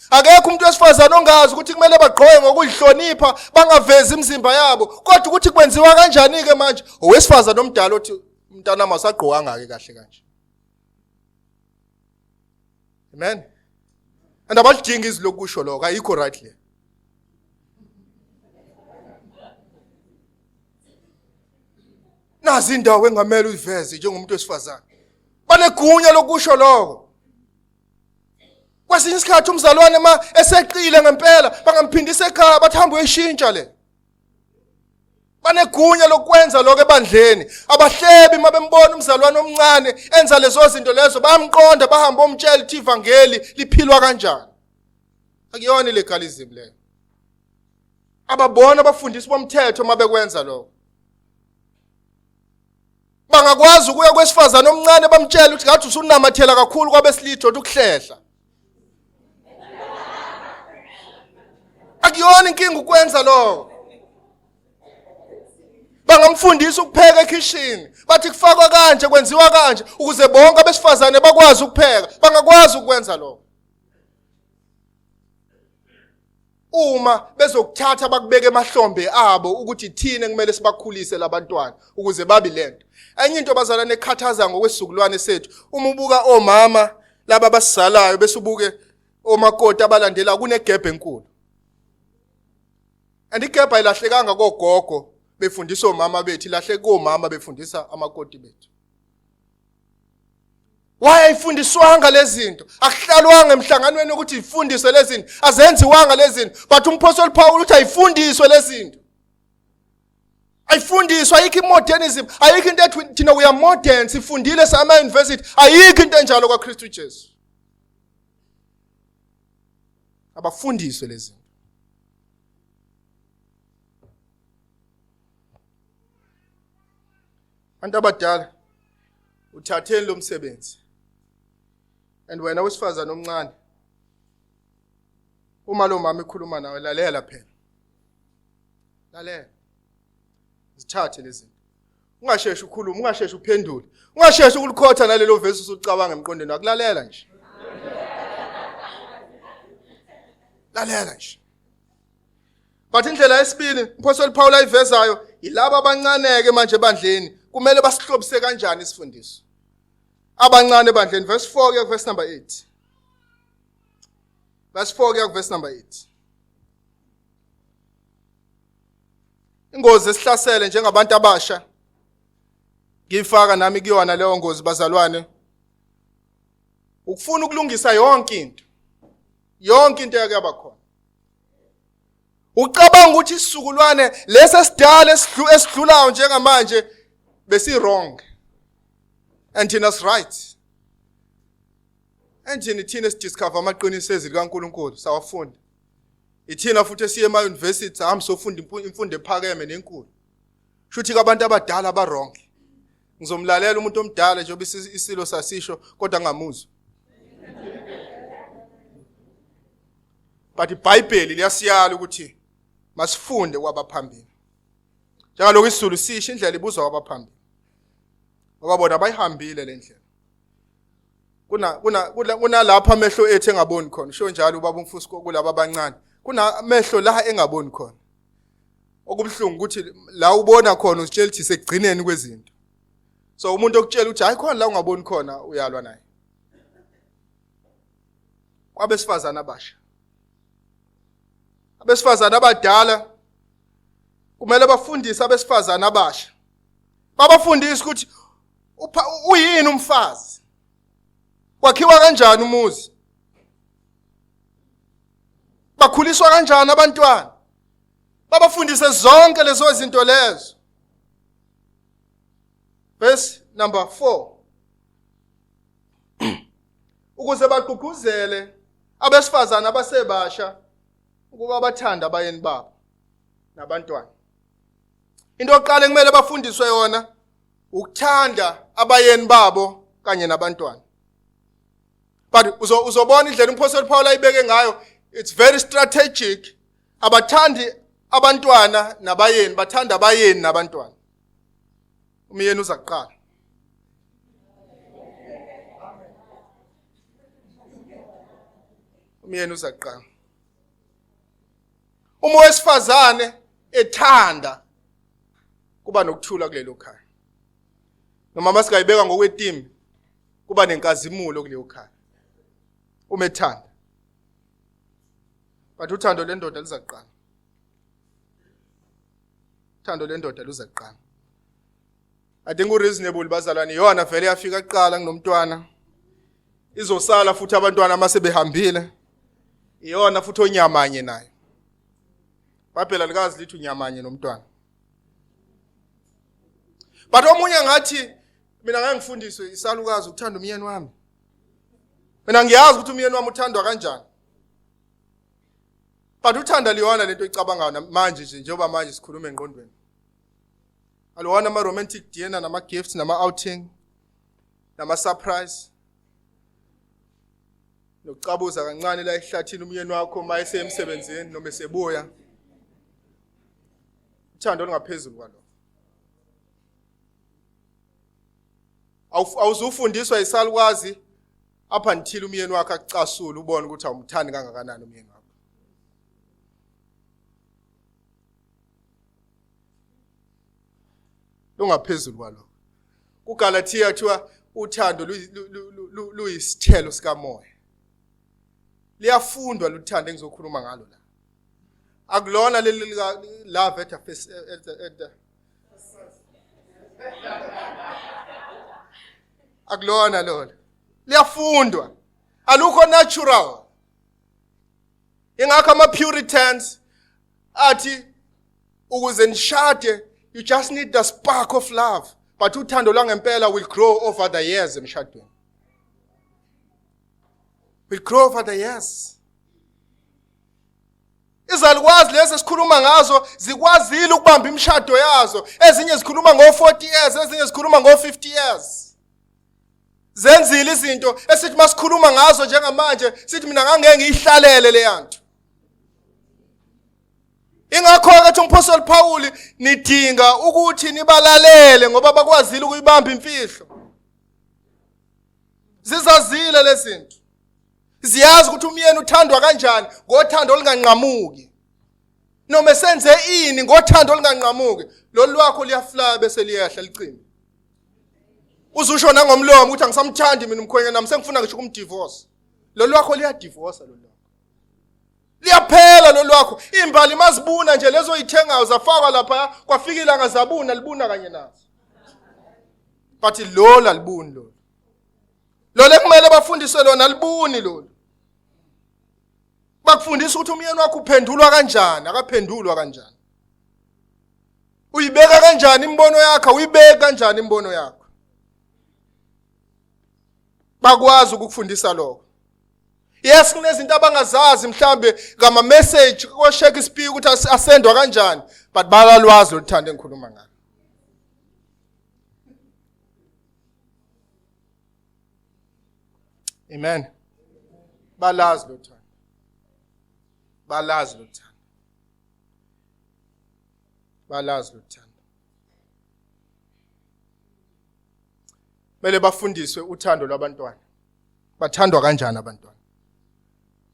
Speaker 1: Akekho umuntu wesifazane ongazi ukuthi kumele bagqoke ngokuzihlonipha, bangavezi imizimba yabo. Kodwa ukuthi kwenziwa kanjani ke manje? Owesifazane omdala othi umntanami awusagqokanga ke kahle kanje. Amen. And abalidingi izwi lokusho lokho, ayikho right le. Nazi indawo engamele uyiveze njengomuntu wesifazane. Banegunya lokusho lokho. Kwesinye isikhathi umzalwane ma eseqile ngempela bangamphindisa ekhaya, bathi hamba uyishintsha le. Banegunya lokwenza lokho ebandleni. Abahlebi uma bembona umzalwane omncane enza lezo zinto lezo, bayamqonda, bahamba omtshela ukuthi ivangeli liphilwa kanjani. Akuyona ilegalism leyo. Ababona abafundisi bomthetho uma bekwenza lokho. Bangakwazi ukuya kwesifazane omncane bamtshele ukuthi ngathi usunamathela kakhulu kwabesilitho uthi ukuhlehla. Akuyona inkinga ukwenza lokho. Bangamfundisa ukupheka ekhishini, bathi kufakwa kanje, kwenziwa kanje ukuze bonke abesifazane bakwazi ukupheka. Bangakwazi ukwenza lokho. Uma bezokuthatha bakubeke emahlombe abo ukuthi thina kumele sibakhulise labantwana ukuze babe lento. Enye into bazalwane ekhathaza ngokwesizukulwane sethu, uma ubuka omama laba abasizalayo bese ubuke omakoti abalandela kunegebhe enkulu. And igebhe ayilahlekanga kogogo befundisa omama bethu, ilahleke komama befundisa amakoti bethu. Why ayifundiswanga lezinto? Akuhlalwanga emhlanganweni ukuthi ifundiswe lezinto. Azenziwanga lezinto. But umphostoli Paul uthi ayifundiswe lezinto. Ayifundiswa, ayikho imodernism, ayikho into ethi thina we are modern, sifundile sama university, ayikho into enjalo kwaKristu Jesu. Abafundiswe lezinto. Bantu abadala uthatheni lo msebenzi. And wena wesifazane omncane uma lo mama ekhuluma nawe lalela phela. Lalela. Zithathe lezi zinto. Ungasheshi ukhulume, ungasheshi uphendule. Ungasheshi ukulikhotha nalelo verse usucabanga emqondweni wakho. Lalela nje. Lalela nje. But indlela yesibili umphostoli Paul ayivezayo yilabo abancaneke manje ebandleni kumele basihlobise kanjani isifundiso. Abancane ebandleni verse 4 kuya verse number 8. Verse 4 kuya verse number 8. Ingozi esihlasele njengabantu abasha ngifaka nami kuyona leyo ngozi bazalwane ukufuna ukulungisa yonke into yonke into eyake yaba khona ucabanga ukuthi isizukulwane lesi esidala esidlulayo njengamanje besi wrong and thina si right and thina thina sidiscover amaqiniso ezwi likaNkuluNkulu sawafunda ithina futhi esiye ema university sahamba sofunda imfundo ephakeme nenkulu shuthi abantu abadala ba wrong ngizomlalela umuntu omdala njengoba isilo sasisho kodwa ngamuzwa but iBhayibheli liyasiyala ukuthi masifunde kwabaphambili njengalokhu isiZulu sisho indlela ibuzwa kwabaphambili ngoba bona bayihambile le ndlela kuna kuna kunalapho amehlo ethu engaboni khona usho njalo ubaba umfusi kulaba abancane kunamehlo la engaboni khona okubuhlungu ukuthi la ubona khona uzitshela ukuthi sekugcineni kwezinto so umuntu okutshela ukuthi hayi khona la ungaboni khona uyalwa naye kwabesifazana abasha abesifazana abadala kumele bafundise abesifazana abasha babafundise ukuthi uyini umfazi kwakhiwa kanjani umuzi bakhuliswa kanjani abantwana babafundise zonke lezo zinto lezo verse number 4 ukuze bagqugquzele abesifazana abasebasha ukuba bathande abayeni babo nabantwana into yokuqala ekumele bafundiswe yona ukuthanda abayeni babo kanye nabantwana but uzobona indlela umphostoli Paul ayibeke ngayo it's very strategic abathandi abantwana nabayeni bathanda abayeni nabantwana umyeni uza kuqala umyeni uza kuqala uma owesifazane ethanda kuba nokuthula kulelo khaya noma masingayibeka ngokwetimi kuba nenkazimulo kuleyo khaya uma ethanda but uthando lendoda liza kuqala uthando lendoda luza kuqala I think ureasonable bazalwane iyona vele yafika kuqala kunomntwana izosala futhi abantwana mase behambile iyona futhi onyamanye nayo Bhayibheli alikazi lithi unyamanye nomntwana but omunye ngathi mina ngeke ngifundiswe isalukazi ukuthanda umyeni wami mina ngiyazi ukuthi umyeni wami uthandwa kanjani but uthanda liyona lento oyicabangayo manje nje njengoba manje sikhuluma engqondweni. Aluwona ama romantic dinner nama gifts nama outing nama surprise. Nokucabuza kancane la ehlathini umyeni wakho uma esemsebenzini noma esebuya. Uthando olungaphezulu kwalokho. Awuzufundiswa isalukwazi up until umyeni wakho akucasule ubone ukuthi awumthandi kangakanani umyeni wakho. Lungaphezulu kwalokho. KuGalathiya kuthiwa uthando luyisithelo sikamoya. Liyafundwa luthando engizokhuluma ngalo la. Akulona leli lika love at the first at the akulona lona. Liyafundwa. Alukho natural. Ingakho ama Puritans athi ukuze nishade you just need the spark of love but uthando lwangempela will grow over the years emshadweni. Will grow over the years. Izalukwazi lezi esikhuluma ngazo zikwazile ukubamba imishado yazo. Ezinye zikhuluma ngo-40 years, ezinye zikhuluma ngo-50 years. Zenzile izinto esithi masikhuluma ngazo njengamanje sithi mina ngangeke ngiyihlalele leyanto. Ingakho-ke ethi umphostoli Pawuli nidinga ukuthi nibalalele ngoba bakwazile ukuyibamba imfihlo. Zizazile lezi zinto. Ziyazi ukuthi umyeni uthandwa kanjani ngothando olunganqamuki. Noma senze ini ngothando olunganqamuki, lolu lwakho liyaflya bese liyehla licime. Uzusho nangomlomo ukuthi angisamthandi mina umkhwenyana nami sengifuna ngisho ukumdivorce. Lolu lwakho liyadivorce lolu lwakho. Liyaphela lolu lwakho. Imbali mazibuna nje lezo oyithengayo zafakwa lapha kwafika ilanga zabuna libuna kanye nazo. But lolu alibuni lolu. Lolu ekumele bafundiswe lona alibuni lolu. Bakufundisa ukuthi umyeni wakho uphendulwa kanjani, akaphendulwa kanjani. Uyibeka kanjani imibono yakho, uyibeka kanjani imibono yakho. Bakwazi ukukufundisa lokho. Yes, kunezinto abangazazi mhlambe ngama message ko Shakespeare ukuthi asendwa kanjani, but balalwazi oluthando engikhuluma ngalo. Amen. Balazi lothando. Balazi lothando. Balazi lothando. Mele bafundiswe uthando lwabantwana. Bathandwa kanjani abantwana?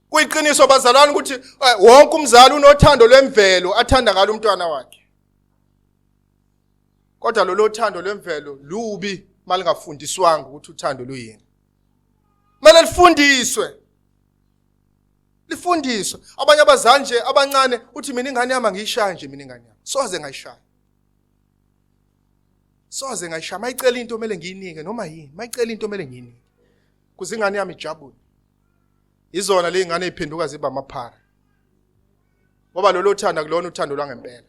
Speaker 1: Kuyiqiniso bazalwane ukuthi wonke umzali unothando lwemvelo athanda ngalo umntwana wakhe. Kodwa lolo thando lwemvelo lubi malingafundiswanga ukuthi uthando luyini. Kumele lifundiswe. Lifundiswe. Abanye abazali nje abancane uthi mina ingane yami angiyishaya nje mina ingane yami. Soze ngayishaya. Soze ngayishaya. Mayicela into kumele ngiyinike noma yini. Mayicela into kumele ngiyinike. Kuze ingane yami ijabule. Izona le ingane eziphenduka ziba amaphara. Ngoba lolo thando akulona uthando lwangempela.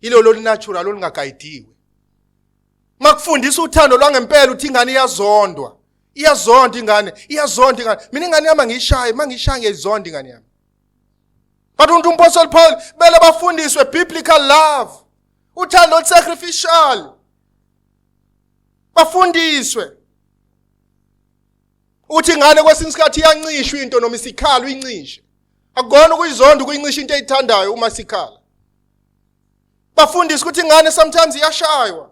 Speaker 1: Yilolo olunatural olungagayidiwe. Makufundisa uthando lwangempela uthi ingane iyazondwa. Iyazonda ingane, iyazonda ingane. Mina ingane yami angiyishayi, mangiyishaya ngiyayizonda ingane yami. But umuntu umpostoli Paul bele bafundiswe biblical love. Uthando olusacrificial. Bafundiswe. Uthi ingane kwesinye isikhathi iyancishwa into noma isikhala uyincishe. Akukona ukuyizonda ukuyincisha into eyithandayo uma sikhala. Bafundise ukuthi ingane sometimes iyashaywa.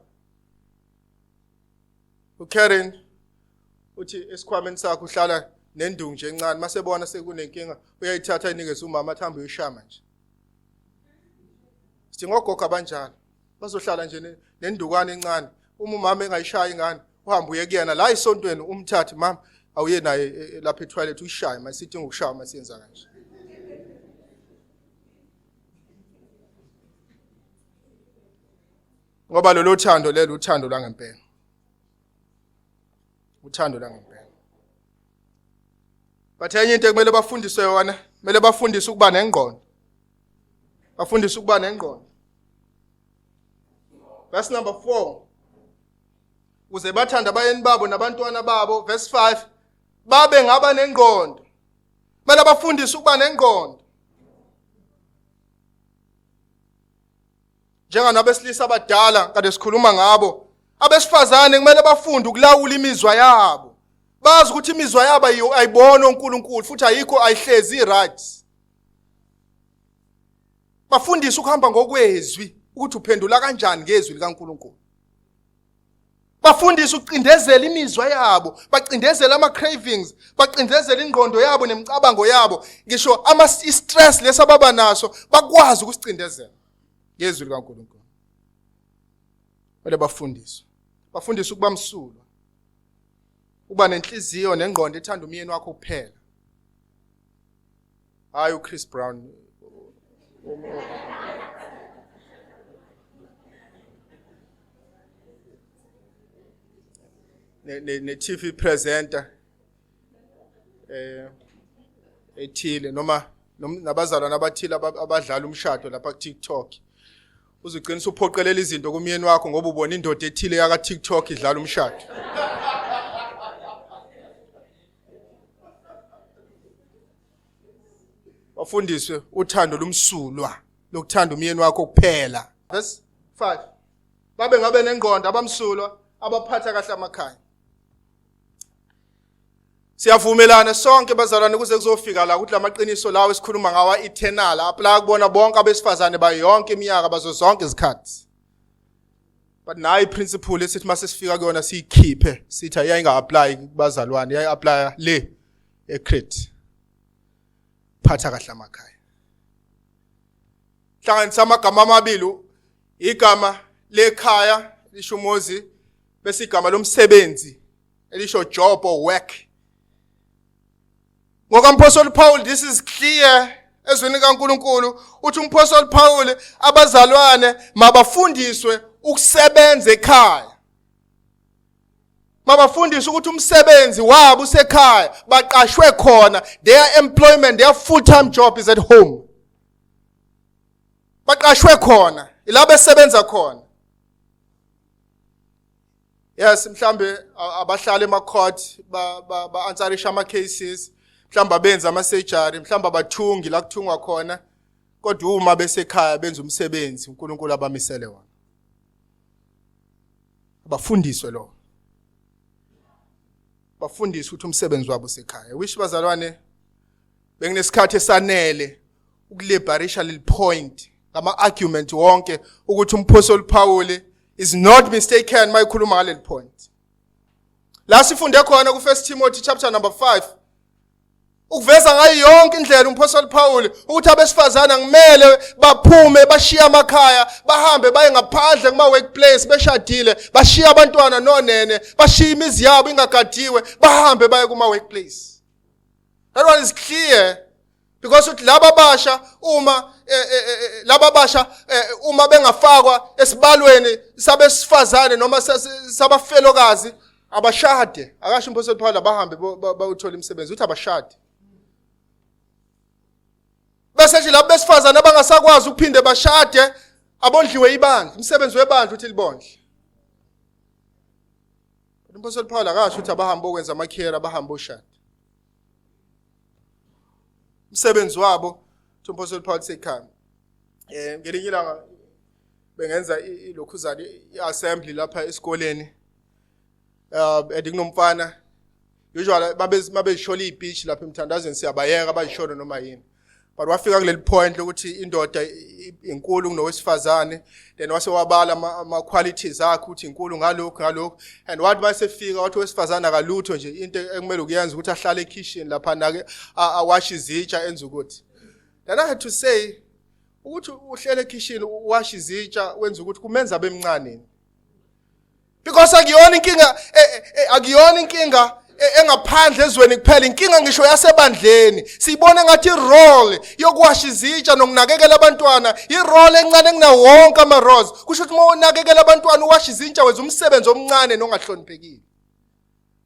Speaker 1: uKaren uthi esikhwameni sakhe uhlala nendungu nje encane masebona sekunenkinga uyayithatha inikeze umama athi hambe uyishaya manje. Sidinga ogogo abanjalo bazohlala nje nendukwana encane uma umama engayishaya ingane uhambe uye kuyena la esontweni umthathe mama awuye naye lapha etoilet uyishaye masithi ngokushaya masiyenza kanje. Ngoba lolo thando lelo uthando lwangempela. Uthando lwangempela. But enye into ekumele bafundiswe yona, kumele bafundiswe ukuba nengqondo. Bafundiswe ukuba nengqondo. Verse number 4. Ukuze bathande abayeni babo nabantwana babo, verse 5, babe ngaba nengqondo. Kumele bafundiswe ukuba nengqondo. Njenganabesilisa abadala kade sikhuluma ngabo, abesifazane kumele bafunde ukulawula imizwa yabo. Bazi ukuthi imizwa yabo ayibona uNkulunkulu futhi ayikho, ayihlezi right. Bafundise ukuhamba ngokwezwi, ukuthi uphendula kanjani ngezwi likaNkulunkulu. Bafundise ukucindezela imizwa yabo, bacindezela ama-cravings, bacindezela ingqondo yabo nemicabango yabo, ngisho ama-stress lesi ababa naso bakwazi ukusicindezela ngezwi likaNkulunkulu. Kumele bafundiswe, bafundiswe ukuba msulwa, ukuba nenhliziyo nengqondo ethanda umyeni wakho kuphela, hayi uChris Brown. Ne TV presenter ethile noma nabazalwane abathile abadlala umshado lapha ku TikTok. Uzugcina usuphoqelela izinto kumyeni wakho ngoba ubona indoda ethile yaka TikTok idlala umshado. Bafundiswe uthando lumsulwa lokuthanda umyeni wakho kuphela. Verse 5. Babe ngabe nengqondo, abamsulwa, abaphatha kahle amakhaya. Siyavumelana sonke bazalwane kuze kuzofika la ukuthi lamaqiniso lawo esikhuluma ngawa eternal apply kubona bonke abesifazane bayo yonke iminyaka bazo zonke izikhathi. But nayi principle esithi mase sifika kuyona siyikhiphe sithi ayinga apply kubazalwane, yayi apply le eCrete. Phatha kahle amakhaya. Hlanganisa amagama amabili, igama lekhaya lisho umuzi, bese igama lomsebenzi elisho job or work. Ngokamphostoli Paul, this is clear ezweni kaNkuluNkulu. Uthi umphostoli Paul, abazalwane mabafundiswe ukusebenza ekhaya, mabafundiswe ukuthi umsebenzi wabo usekhaya, baqashwe khona. Their employment, their full time job is at home. Baqashwe khona, ila besebenza khona. Yes, mhlambe abahlali ema court ba answerisha ama cases, mhlambe abenza ama surgery, mhlambe abathungi la kuthungwa khona, kodwa uma besekhaya benza umsebenzi uNkulunkulu abamisele wona. Abafundiswe lo, bafundiswe ukuthi umsebenzi wabo usekhaya. Wish bazalwane benginesikhathi esanele ukulibarisha leli point ngama argument wonke ukuthi umphostoli Paul is not mistaken mayikhuluma ngaleli point. La sifunde khona ku 1 Timothy chapter number 5, ukuveza ngayo yonke indlela umphostoli Paul ukuthi abesifazana kumele baphume bashiye amakhaya, bahambe baye ngaphandle kuma workplace beshadile, bashiye abantwana nonene, bashiye imizi yabo ingagadiwe, bahambe baye kuma workplace. That one is clear because uthi laba basha uma laba basha uma bengafakwa esibalweni sabesifazane noma sabafelokazi abashade. Akasho umphostoli Paul abahambe bayothola imisebenzi, uthi abashade. Bese nje labo besifazane abangasakwazi ukuphinde bashade abondliwe ibandla, umsebenzi webandla uthi libondle. Umphostoli Paul akasho ukuthi abahambe okwenza amakhera, abahambe oshada. Umsebenzi wabo, umphostoli Paul sekhaya. Ngelinye ilanga bengenza ilokhuzana i-assembly lapha esikoleni. And kunomfana usually babezishola i-speech lapha emthandazweni, siyabayeka bayisholo noma yini. But wafika kuleli point lokuthi indoda inkulu kunowesifazane, then wase wabala ama qualities akhe ukuthi inkulu ngalokhu ngalokhu, and wathi masefika wathi owesifazane akalutho nje, into ekumele ukuyenza ukuthi ahlale ekitchen lapha nake awashe izitsha enze ukuthi. Then I had to say ukuthi uhlele ekitchen uwashe izitsha wenza ukuthi kumenza abemncane, because akuyona inkinga, akuyona inkinga engaphandle ezweni kuphela, inkinga ngisho yasebandleni. Siyibona ngathi irole yokuwasha izitsha nokunakekela abantwana irole encane kunawo wonke ama-roles. Kusho ukuthi uma unakekela abantwana, uwasha izitsha, wenza umsebenzi omncane nongahloniphekile.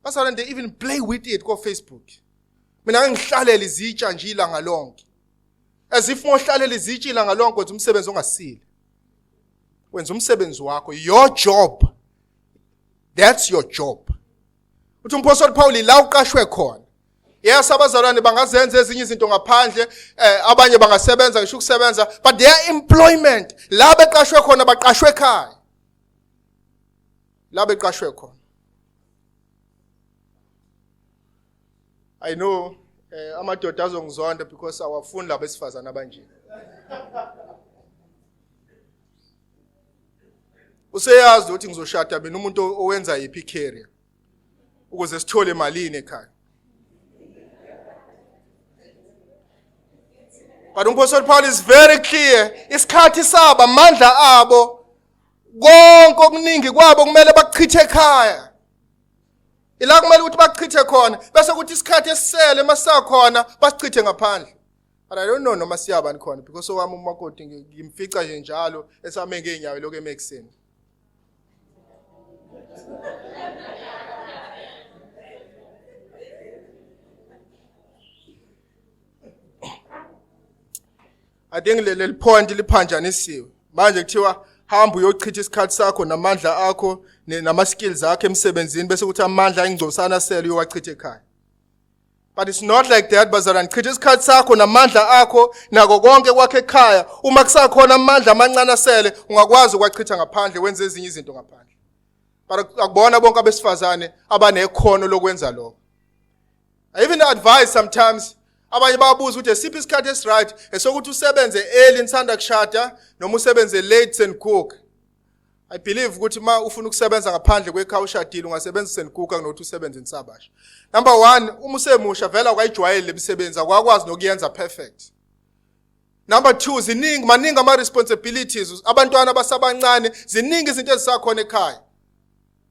Speaker 1: Bazalwane, they even play with it ko-Facebook. Mina ngihlalela izitsha nje ilanga lonke, as if uma uhlalela izitsha ilanga lonke wenza umsebenzi ongasile. Wenza umsebenzi wakho, your job, that's your job. Uthi umphostoli Paul la uqashwe khona. Yes, abazalwane bangazenza ezinye izinto ngaphandle, abanye bangasebenza ngisho ukusebenza, but their employment la beqashwe khona baqashwe ekhaya. La beqashwe khona. I know amadoda azongizonda because awafuni labo besifazana abanje. Useyazi ukuthi ngizoshada mina umuntu owenza yiphi career ukuze sithole malini ekhaya. But uMphostoli Paul is very clear, isikhathi sabo, amandla abo, konke okuningi kwabo kumele bakuchithe ekhaya. Ila kumele ukuthi bakuchithe khona, bese kuthi isikhathi esisele masakhona basichithe ngaphandle. But I don't know noma siyabani khona because owami umakoti ngimfica nje njalo esame ngeenyawo lokho emekuseni. I think leli point liphanjanisiwe. Manje kuthiwa hamba uyochitha isikhathi sakho namandla akho nama skills akho emsebenzini bese kuthi amandla ayingcosana sele uyowachitha ekhaya. But it's not like that bazalwane. Chitha isikhathi sakho namandla akho nako konke kwakhe ekhaya. Uma kusakhona amandla amancane asele ungakwazi ukwachitha ngaphandle wenze ezinye izinto ngaphandle. But akubona bonke abesifazane abanekhono lokwenza lokho. I even advise sometimes abanye bayabuza ukuthi esiphi isikhathi esiright esokuthi usebenze early nisanda kushada noma usebenze late seniguga. I believe ukuthi uma ufuna ukusebenza ngaphandle kwekhaya ushadile ungasebenza seniguga kunokuthi usebenze nisabasha. Number 1, uma usemusha vele awukayijwayeli lemisebenzi, awukakwazi nokuyenza perfect. Number 2, ziningi maningi ama responsibilities, abantwana basabancane, ziningi izinto ezisakhona ekhaya.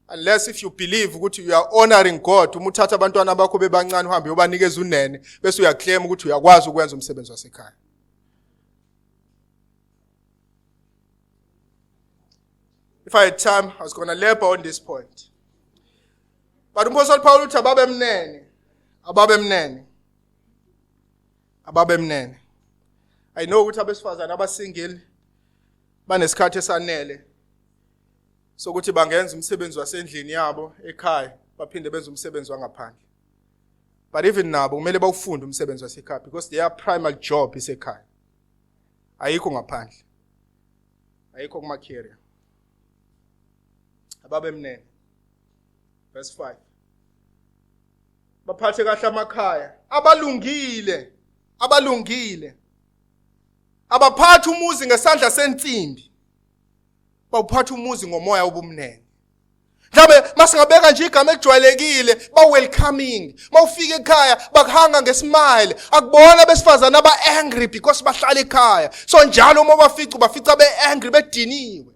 Speaker 1: Unless if you believe ukuthi you are honoring God, uma uthatha abantwana bakho bebancane uhambe uyobanikeza unene bese uyaclaim ukuthi uyakwazi ukwenza umsebenzi wasekhaya. If I had time, I was going to labor on this point. But uMphostoli Paul uthi ababemnene, ababemnene, ababemnene. I know ukuthi abesifazane abasingle banesikhathi esanele sokuthi bangenza umsebenzi wasendlini yabo ekhaya baphinde benze umsebenzi wangaphandle. But even nabo kumele bawufunde umsebenzi wasekhaya because their primary job isekhaya. Ayikho ngaphandle. Ayikho kuma carrier. Ababemnene. Verse 5. Baphathe kahle amakhaya abalungile, abalungile. Abaphatha umuzi ngesandla sensimbi. Bawuphatha umuzi ngomoya obumnene. Mhlawumbe masingabeka nje igama elijwayelekile, ba welcoming. Mawufika ekhaya bakuhanga ngesmile. Akubona besifazana aba angry because bahlala ekhaya. So njalo uma bafica bafica be angry bediniwe.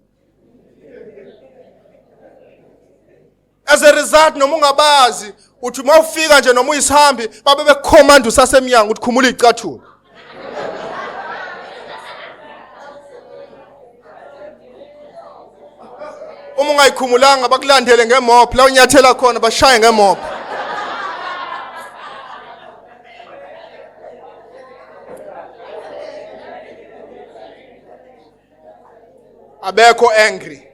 Speaker 1: As a result noma ungabazi uthi uma ufika nje noma uyisihambi babe bekukhomanda usasemnyango ukuthi khumula icathulo. Uma ungayikhumulanga bakulandele ngemop la unyathela khona bashaye ngemop. Abekho angry.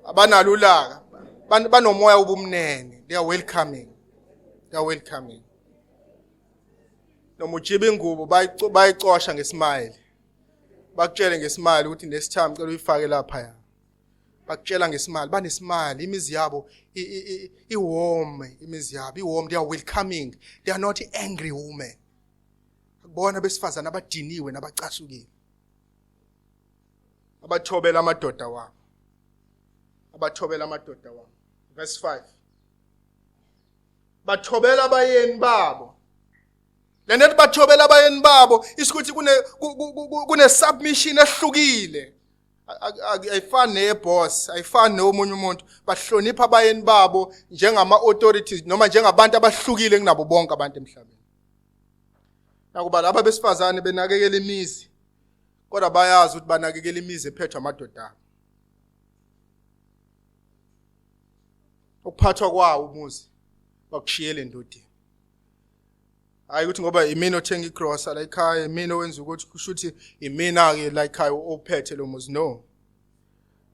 Speaker 1: Abanalo ulaka. Banomoya obumnene. They are welcoming. They are welcoming. Noma ujiba ingubo bayicosha ngesmile. Bakutshele ngesmile ukuthi next time cela uyifake lapha ya. Bakutshela ngesmile, banesmile, imizi yabo i-warm, imizi yabo i-warm, they are welcoming. They are not angry women. Akubona besifazana abadiniwe nabacasukile. Abathobela amadoda wabo. Abathobela amadoda wabo. Verse 5. Bathobela abayeni babo. Le nto bathobela abayeni babo isikuthi kune submission ehlukile. Ayifani neyeboss, ayifani nomunye umuntu. Bahlonipha abayeni babo njengama authorities noma njengabantu abahlukile kunabo bonke abantu emhlabeni. Nakuba laba besifazane benakekela imizi, kodwa bayazi ukuthi banakekela imizi ephethwe amadoda abo. Ukuphathwa kwawo umuzi bakushiyele endodeni. Hayi ukuthi ngoba imina othenga igrosa la ekhaya, imina owenza ukuthi kusho ukuthi imina ke la ekhaya ophethe lo muzi. No.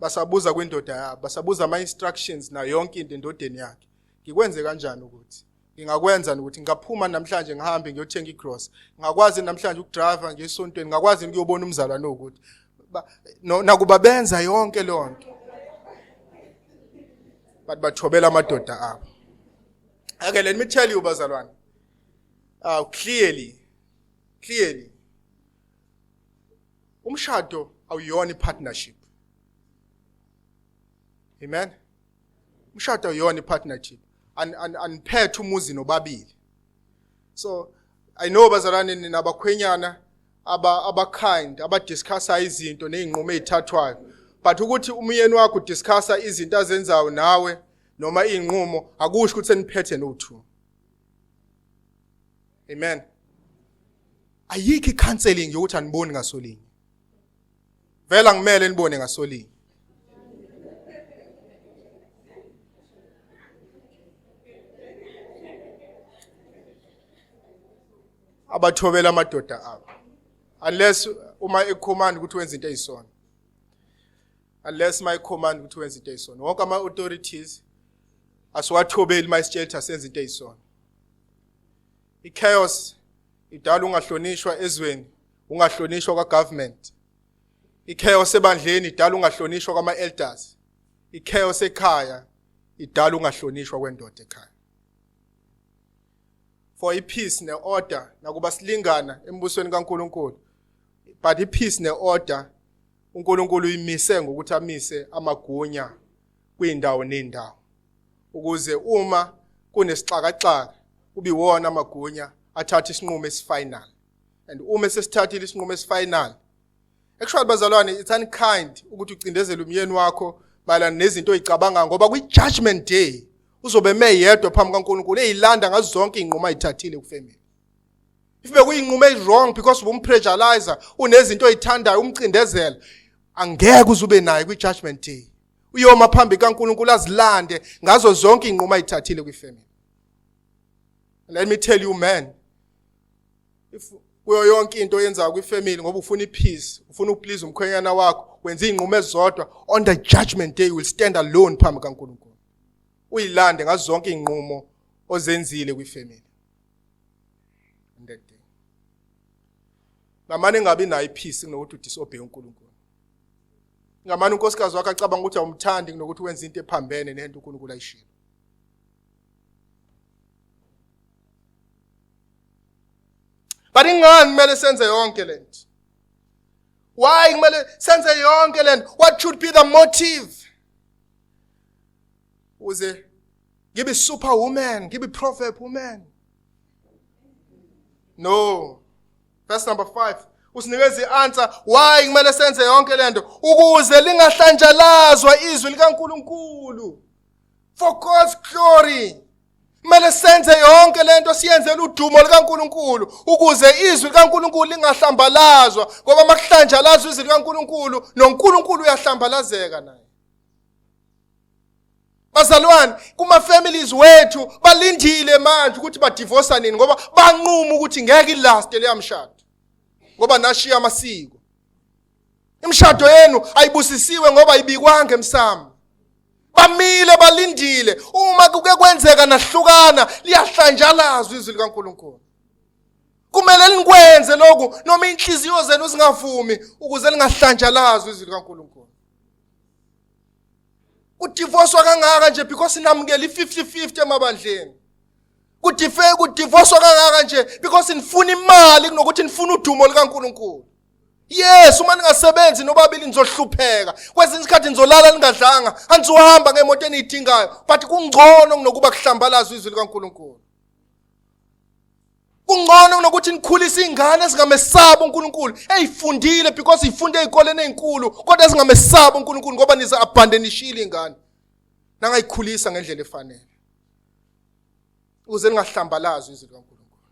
Speaker 1: Basabuza kwindoda yabo, basabuza ama instructions nayo yonke into endodeni yakhe. Ngikwenze kanjani ukuthi? Ngingakwenza ukuthi ngingaphuma namhlanje ngihambe ngiyothenga igrosa, ngingakwazi namhlanje ukudrive ngiye esontweni, ngingakwazi ukuyobona umzalwane ukuthi nakuba benza yonke leyo nto, but bathobela amadoda abo. Okay, let me tell you bazalwane, clearly umshado awuyona ipartnership. Amen. Umshado awuyona ipartnership. Aniphethe umuzi nobabili. So I know bazalwane ninabakhwenyana aba kind, abadiscussa izinto nezinqumo ezithathwayo, but ukuthi umyeni wakho udiscussa izinto azenzayo nawe noma izinqumo akusho ukuthi seniphethe no2. Amen. Ayikho icounseling yokuthi aniboni ngasolinye. Vela ngimele nibone ngasolinye. Abathobela amadoda abo. Unless uma ecommand ukuthi wenze into eyisona. Unless my command ukuthi wenze into eyisona. Wonke ama authorities asiwathobeli mayisitshela senze into eyisona. I-chaos idala ungahlonishwa ezweni, ungahlonishwa kwa-government. I-chaos ebandleni idala ungahlonishwa kwama-elders. I-chaos ekhaya idala ungahlonishwa kwendoda ekhaya. For i-peace ne-order, nakuba silingana embusweni kaNkulunkulu, but i-peace ne-order uNkulunkulu uyimise ngokuthi amise amagunya kwindawo nendawo, ukuze uma kunesixakaxaka kube iwona amagunya athatha isinqumo esifinal. And uma sesithathile isinqumo esifinal, actually bazalwane, it's unkind ukuthi ucindezele umyeni wakho mayelana nezinto oyicabanga, ngoba kwi-judgment day uzobe eme yedwa phambi kaNkulunkulu eyilanda ngazo zonke izinqumo ayithathile kufamily. If bekuyinqumo eyi-wrong because ubumpressurizer, unezinto oyithandayo, umcindezela, angeke uze ube naye kwi-judgment day. Uyoma phambi kaNkulunkulu azilande ngazo zonke izinqumo ayithathile kwifamily. Let me tell you man, if kuyo yonke into oyenzayo kwifamily ngoba ufuna ipeace, ufuna ukuplease umkhwenyana wakho, wenza izinqumo ezizodwa, on the judgment day you will stand alone phambi kaNkulunkulu, uyilande ngazo zonke izinqumo ozenzile kwifamily. On that day ngamane ngabi nayo ipeace kunokuthi udisobey uNkulunkulu. Ngamane unkosikazi wakhe acabanga ukuthi awumthandi kunokuthi wenze into ephambene nento uNkulunkulu ayishilo. But ingani kumele senze yonke lento? Why kumele senze yonke lento? What should be the motive? Uze ngibe superwoman, ngibe prophet woman? No. Verse number 5 usinikeza ianswer why kumele senze yonke lento, ukuze lingahlanjalazwa izwi likaNkuluNkulu. For God's glory. Kumele senze yonke lento, siyenzele udumo likaNkuluNkulu, ukuze izwi likaNkuluNkulu lingahlambalazwa, ngoba makuhlanjalazwa izwi likaNkuluNkulu noNkulunkulu uyahlambalazeka naye. Bazalwane, kuma families wethu balindile manje ukuthi badivorce nini, ngoba banquma ukuthi ngeke ilast leya mshado, ngoba nashiya amasiko. Imishado yenu ayibusisiwe ngoba ayibikwanga emsamo. Bamile balindile, uma kuke kwenzeka nahlukana liyahlanjalazwa izwi likaNkuluNkulu. Kumele nikwenze lokhu noma inhliziyo zenu zingavumi, ukuze lingahlanjalazwa izwi likaNkuluNkulu. Kudivorcewa kangaka nje because namukela i-50-50 emabandleni. Kudivorcewa kangaka nje because nifuna imali kunokuthi nifuna udumo likaNkuluNkulu. Yes, uma ningasebenzi nobabili nizohlupheka. Kwesinye isikhathi nizolala ningadlanga, anizohamba ngemoto eniyidingayo, but kungcono kunokuba kuhlambalazwe izwi likaNkuluNkulu. Kungcono kunokuthi nikhulise ingane ezingamesabi uNkulunkulu, eyifundile because ifunde ezikoleni ezinkulu, kodwa ezingamesabi uNkulunkulu ngoba nize abandonishile ingane. Nangayikhulisa ngendlela efanele. Ukuze ningahlambalazwa izwi likaNkulunkulu.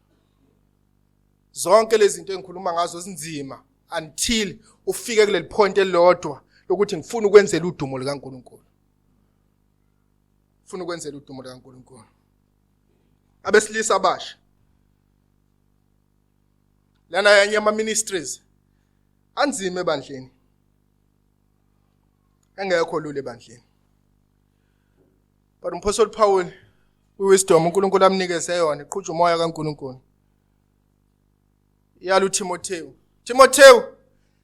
Speaker 1: Zonke lezi zinto engikhuluma ngazo zinzima until ufike kuleli point elilodwa lokuthi ngifuna ukwenzela udumo likaNkulunkulu. Ngifuna ukwenzela udumo likaNkulunkulu. Abesilisa abasha, lana yanye ama ministries anzima ebandleni, engekho lula ebandleni, but umpostoli Paul Wisdom uNkulunkulu amnikeze yona iqhutshwa umoya kaNkulunkulu. Yala uThimothewu. Timothewu,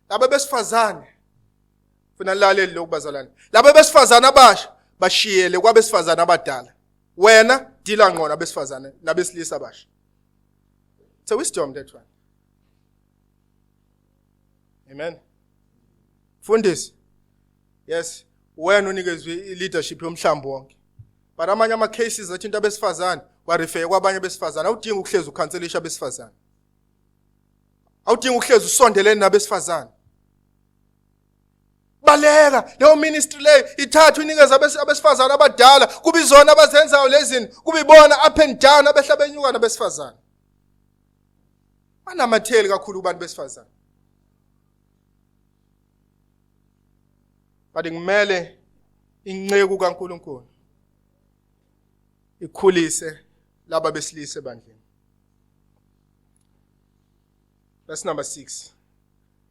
Speaker 1: laba besifazane funa laleli lokhu bazalwane. Laba besifazane abasha bashiyele kwabesifazane abadala. Wena dila ngqo nabesifazane nabesilisa abasha. It's a wisdom that one. Amen. Fundisi. Yes, wena unikezwe i-leadership yomhlambi wonke. But amanye ama cases athinta abesifazane, warefer kwabanye abesifazane. Awudingi ukuhlezi ukhanselisha abesifazane. Awudingi ukuhlezi usondelene nabesifazane. Baleka leyo ministry leyo ithathwe inikeze abesifazane abadala kube izona abazenzayo lezini kube ibona up and down abehla benyuka nabesifazane. Banamatheli kakhulu kubantu besifazane. But ngimele inceku kaNkuluNkulu ikhulise laba besilisa ebandleni. Verse number 6.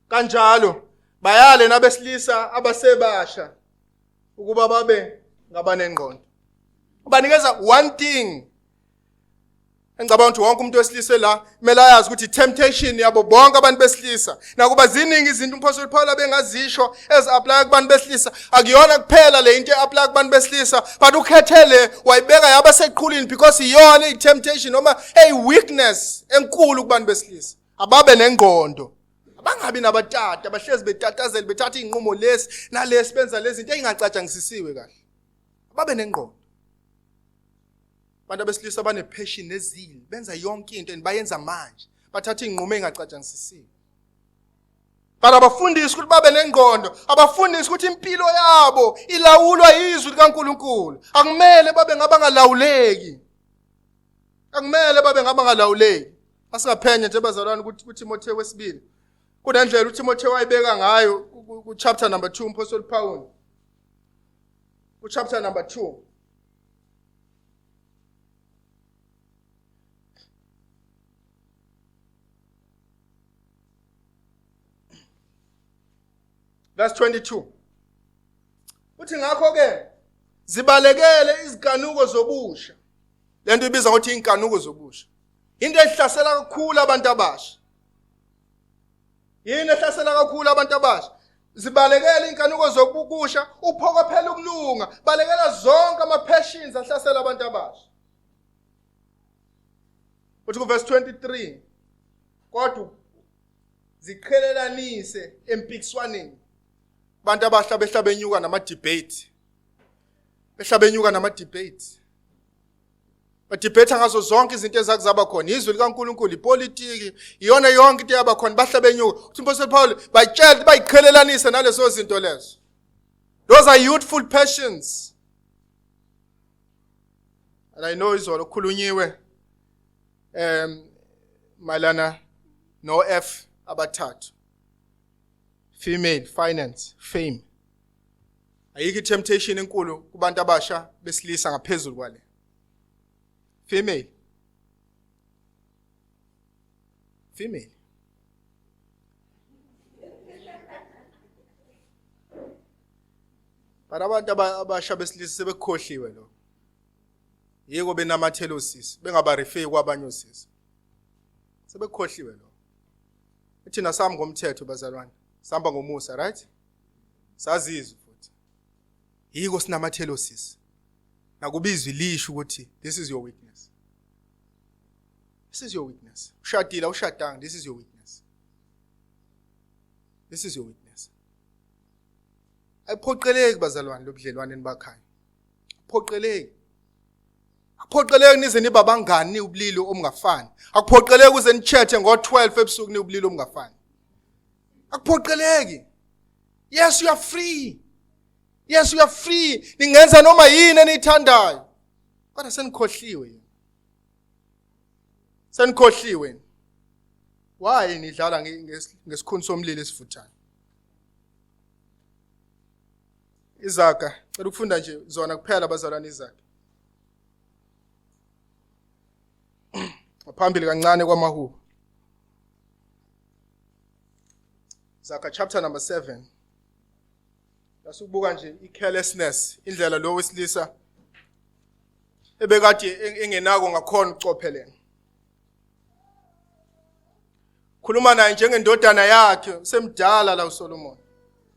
Speaker 1: Kanjalo bayale nabesilisa abasebasha ukuba babe ngabanengqondo. Ubanikeza one thing Engicabanga ukuthi wonke umuntu wesilisa la kumele ayazi ukuthi temptation yabo bonke abantu besilisa nakuba ziningi izinto umphostoli Paul abengazisho ezi-apply kubantu besilisa akuyona kuphela le into e-apply kubantu besilisa but ukhethe le wayibeka yaba seqhulwini because iyona i-temptation noma eyi-weakness enkulu kubantu besilisa ababe nengqondo abangabi nabatata bahlezi betatazela bethatha iy'nqumo lesi nalesi benza lezi zinto ey'ngacatshangisisiwe kahle ababe nengqondo. Abantu abesilisa bane-passion nezile benza yonke into and bayenza manje bathatha iy'nqumo ey'ngacatshangisisiwe but abafundisi ukuthi babe nengqondo abafundisi ukuthi impilo yabo ilawulwa yizwi likaNkuluNkulu akumele babe ngabangalawuleki akumele babe ngabangalawuleki asingaphenya nje bazalwane ukuthi kuTimotheo wesibili kunendlela uTimotheo ayibeka ngayo ku chapter number 2 umpostoli Paul ku chapter number 2 Verse 22. Uthi ngakho ke zibalekele izinkanuko zobusha. Lento ibiza ngokuthi inkanuko zobusha. Into ehlasela kakhulu abantu abasha. Yini ehlasela kakhulu abantu abasha? Zibalekele inkanuko zokukusha, uphokophela ukulunga, balekela zonke ama passions ahlasela abantu abasha. Uthi ku verse 23 kodwa ziqhelelanise empikiswaneni abantu abasha behla benyuka nama debate behla benyuka nama debate badibhetha ngazo zonke izinto ezakuzaba khona izwi likaNkuluNkulu ipolitiki iyona yonke into eyaba khona bahle benyuka uthi uMpostoli Paul bayitshela bayiqhelelanise nalezo zinto lezo those are youthful passions and I know izolo kukhulunyiwe mayelana no F abathathu female finance fame Ayikho i-temptation enkulu kubantu abasha besilisa ngaphezulu kwale. Female. Female. But abantu abasha besilisa sebekukhohliwe lokho. Yiko benamathela osisi, bengabareferi kwabanye osisi. Sebekukhohliwe lokho. Thina sami ngomthetho bazalwane, sihamba ngomusa, right? Sazizwe futhi. Yiko sinamathelo sisi. Nakubizwi lisho ukuthi this is your weakness. This is your weakness. Ushadile ushadanga this is your weakness. This is your weakness. Ayiphoqeleki bazalwane lobudlelwane nibakhayo. Phoqeleki. Akuphoqeleki nize nibe abangani ubulili obungafani. Akuphoqeleki uze nichathe ngo-12 ebusuku niwubulili obungafani. Akuphoqeleki. Yes you are free. Yes you are free. Ningenza noma yini eniyithandayo. Kodwa senikhohliwe yini? Senikhohliwe. Why nidlala ngesikhuni somlilo esivuthayo? Izaga, cela ukufunda nje zona kuphela bazalwane izaga. Ngaphambili kancane kwamahubo. Zaga chapter number 7. Lasukubuka nje i-carelessness, indlela lo wesilisa Ebekade engenako ngakhona ukucophelela. Khuluma naye njengendodana yakhe, usemdala la uSolomon.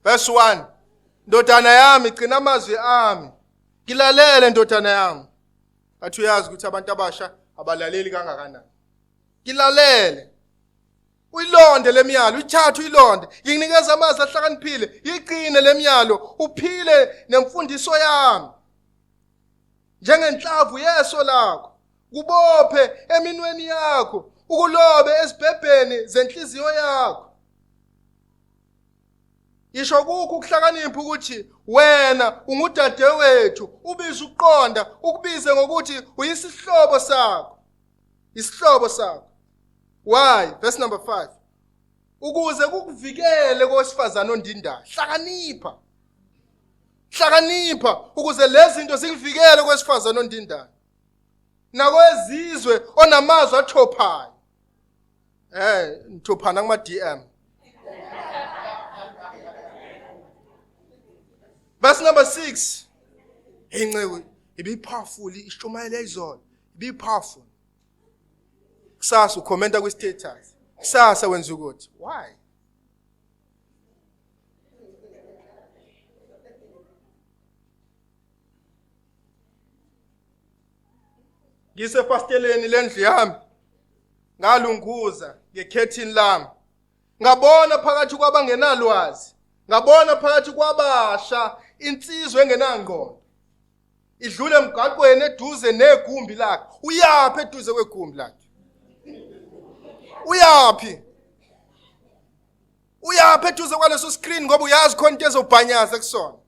Speaker 1: Verse 1. Ndodana yami, gcina amazwi ami. Ngilalele ndodana yami. Athi uyazi ukuthi abantu abasha abalaleli kangakanani. Ngilalele. Uyilonde lemiyalo, uyithathe uyilonde. Ngikunikeza amazwi ahlakaniphile, yiqine lemiyalo, uphile nemfundiso yami. Njengenhlavu yeso lakho, kubophe eminweni yakho, ukulobe ezibhebheni zenhliziyo yakho. Isho kukho ukuhlakanipha ukuthi wena ungudadewethu, ubize ukuqonda, ukubize ngokuthi uyisihlobo sakho. Isihlobo sakho. Why? Verse number 5. Ukuze kukuvikele kowesifazane ondindayo. Hlakanipha. Hlakanipha ukuze lezi zinto zikuvikele kowesifazane ondindayo. Nakwezizwe onamazwi athophayo. Ngithophana kuma DM. Verse number 6. Hey nceku, ibi powerful ishumayela izolo. Ibi powerful. Kusasa ukhomenta kwi status. Kusasa wenza ukuthi why? Ngisefasteleni lendlu yami ngalunguza ngekhethini lami, ngabona phakathi kwabangenalwazi, ngabona phakathi kwabasha insizwa engenangqondo idlule emgwaqweni eduze negumbi lakhe. Uyaphi eduze kwegumbi lakhe? Uyaphi? Uyaphi eduze kwaleso screen? Ngoba uyazi khona into ezobhanyaza kusona.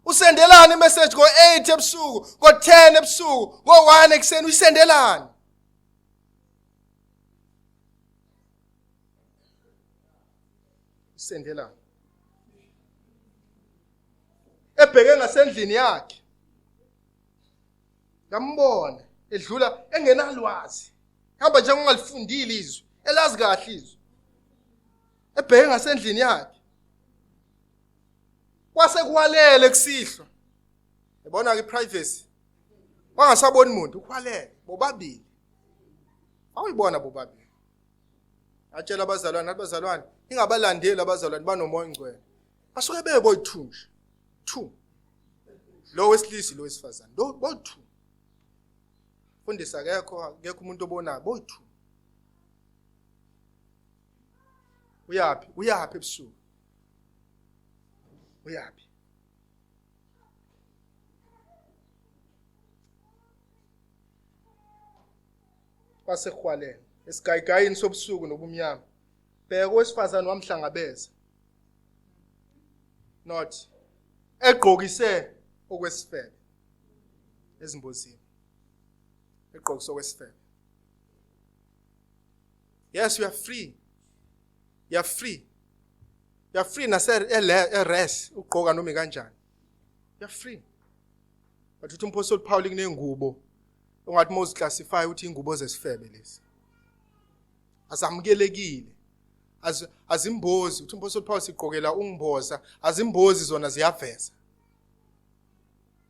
Speaker 1: Usendelani imessage ngo-8 ebusuku, ngo-10 ebusuku, ngo-1 ekuseni? Uyisendelani? Usendelani? Ebheke ngasendlini yakhe, ngambona edlula engenalwazi, hamba njengongalifundile izwi, elazi kahle izwi, ebheke ngasendlini yakhe. Kwase kuwalele kusihlwa, yabona ke privacy, wangasaboni umuntu, ukhwalele bobabili, awuyibona bobabili. Atshela abazalwane, abazalwane ingabalandeli, abazalwane banomoya ongcwele, basuke beboyi-two nje, two, lo wesilisa, lo wesifazane, lo boyi-two. Fundisa, akekho, akekho umuntu obonayo, boyi-two. Uyaphi? Uyaphi ebusuku? Uyaphi? Kwasehwaleni esigayigayini sobusuku nobumnyama, bheka owesifazane wamhlangabeza, not egqokise okwesifebe ezimbozini, egqokise okwesifebe. Yes, you are free, you are free, you are free nase eres ugqoka noma kanjani, you are free. But uthi umpostoli Paul kunengubo ongathi mawuziclassify uthi ingubo zesifebe lezi azamukelekile, azimbozi. Uthi umpostoli Paul sigqokela ungimboza, azimbozi zona, ziyaveza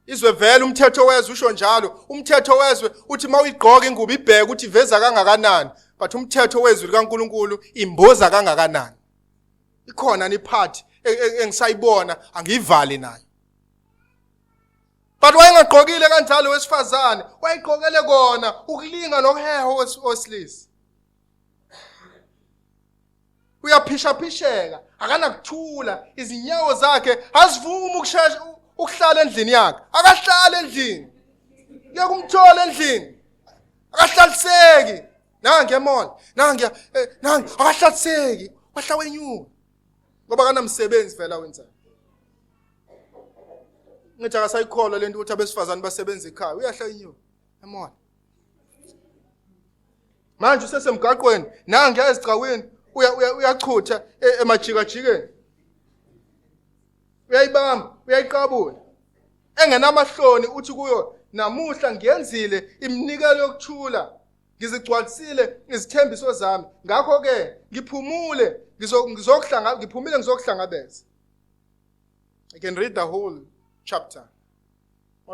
Speaker 1: izwe vele. Umthetho wezwe usho njalo. Umthetho wezwe uthi mawuyigqoka ingubo ibheke ukuthi iveza kangakanani, but umthetho wezwi likaNkuluNkulu imboza kangakanani. Ikhona niphathi engisayibona, angiyivali nayo. But wayengagqokile kanjalo wesifazane, wayegqokele kona ukulinga nokuheha owesilisa. Uyaphishaphisheka, akanakuthula, izinyawo zakhe azivumi ukushesha ukuhlala endlini yakhe. Akahlali endlini, ngeke umthole endlini, akahlaliseki. Nange emall, nange nange, akahlaliseki, wahla wenyuka ngoba kanamsebenzi vela wenzayo. Ngithi akasayikholwa lento ukuthi abesifazane basebenza ekhaya. Uyahla inyuka emall, manje usesemgaqweni, nange ezigcawini, uyachutha emajikajikeni, uyayibamba, uyayiqabula engenamahloni. Uthi kuyo, namuhla ngiyenzile iminikelo yokuthula, ngizigcwalisile izithembiso zami, ngakho ke ngiphumule, ngizokuhlanga, ngiphumile, ngizokuhlangabeza. I can read the whole chapter.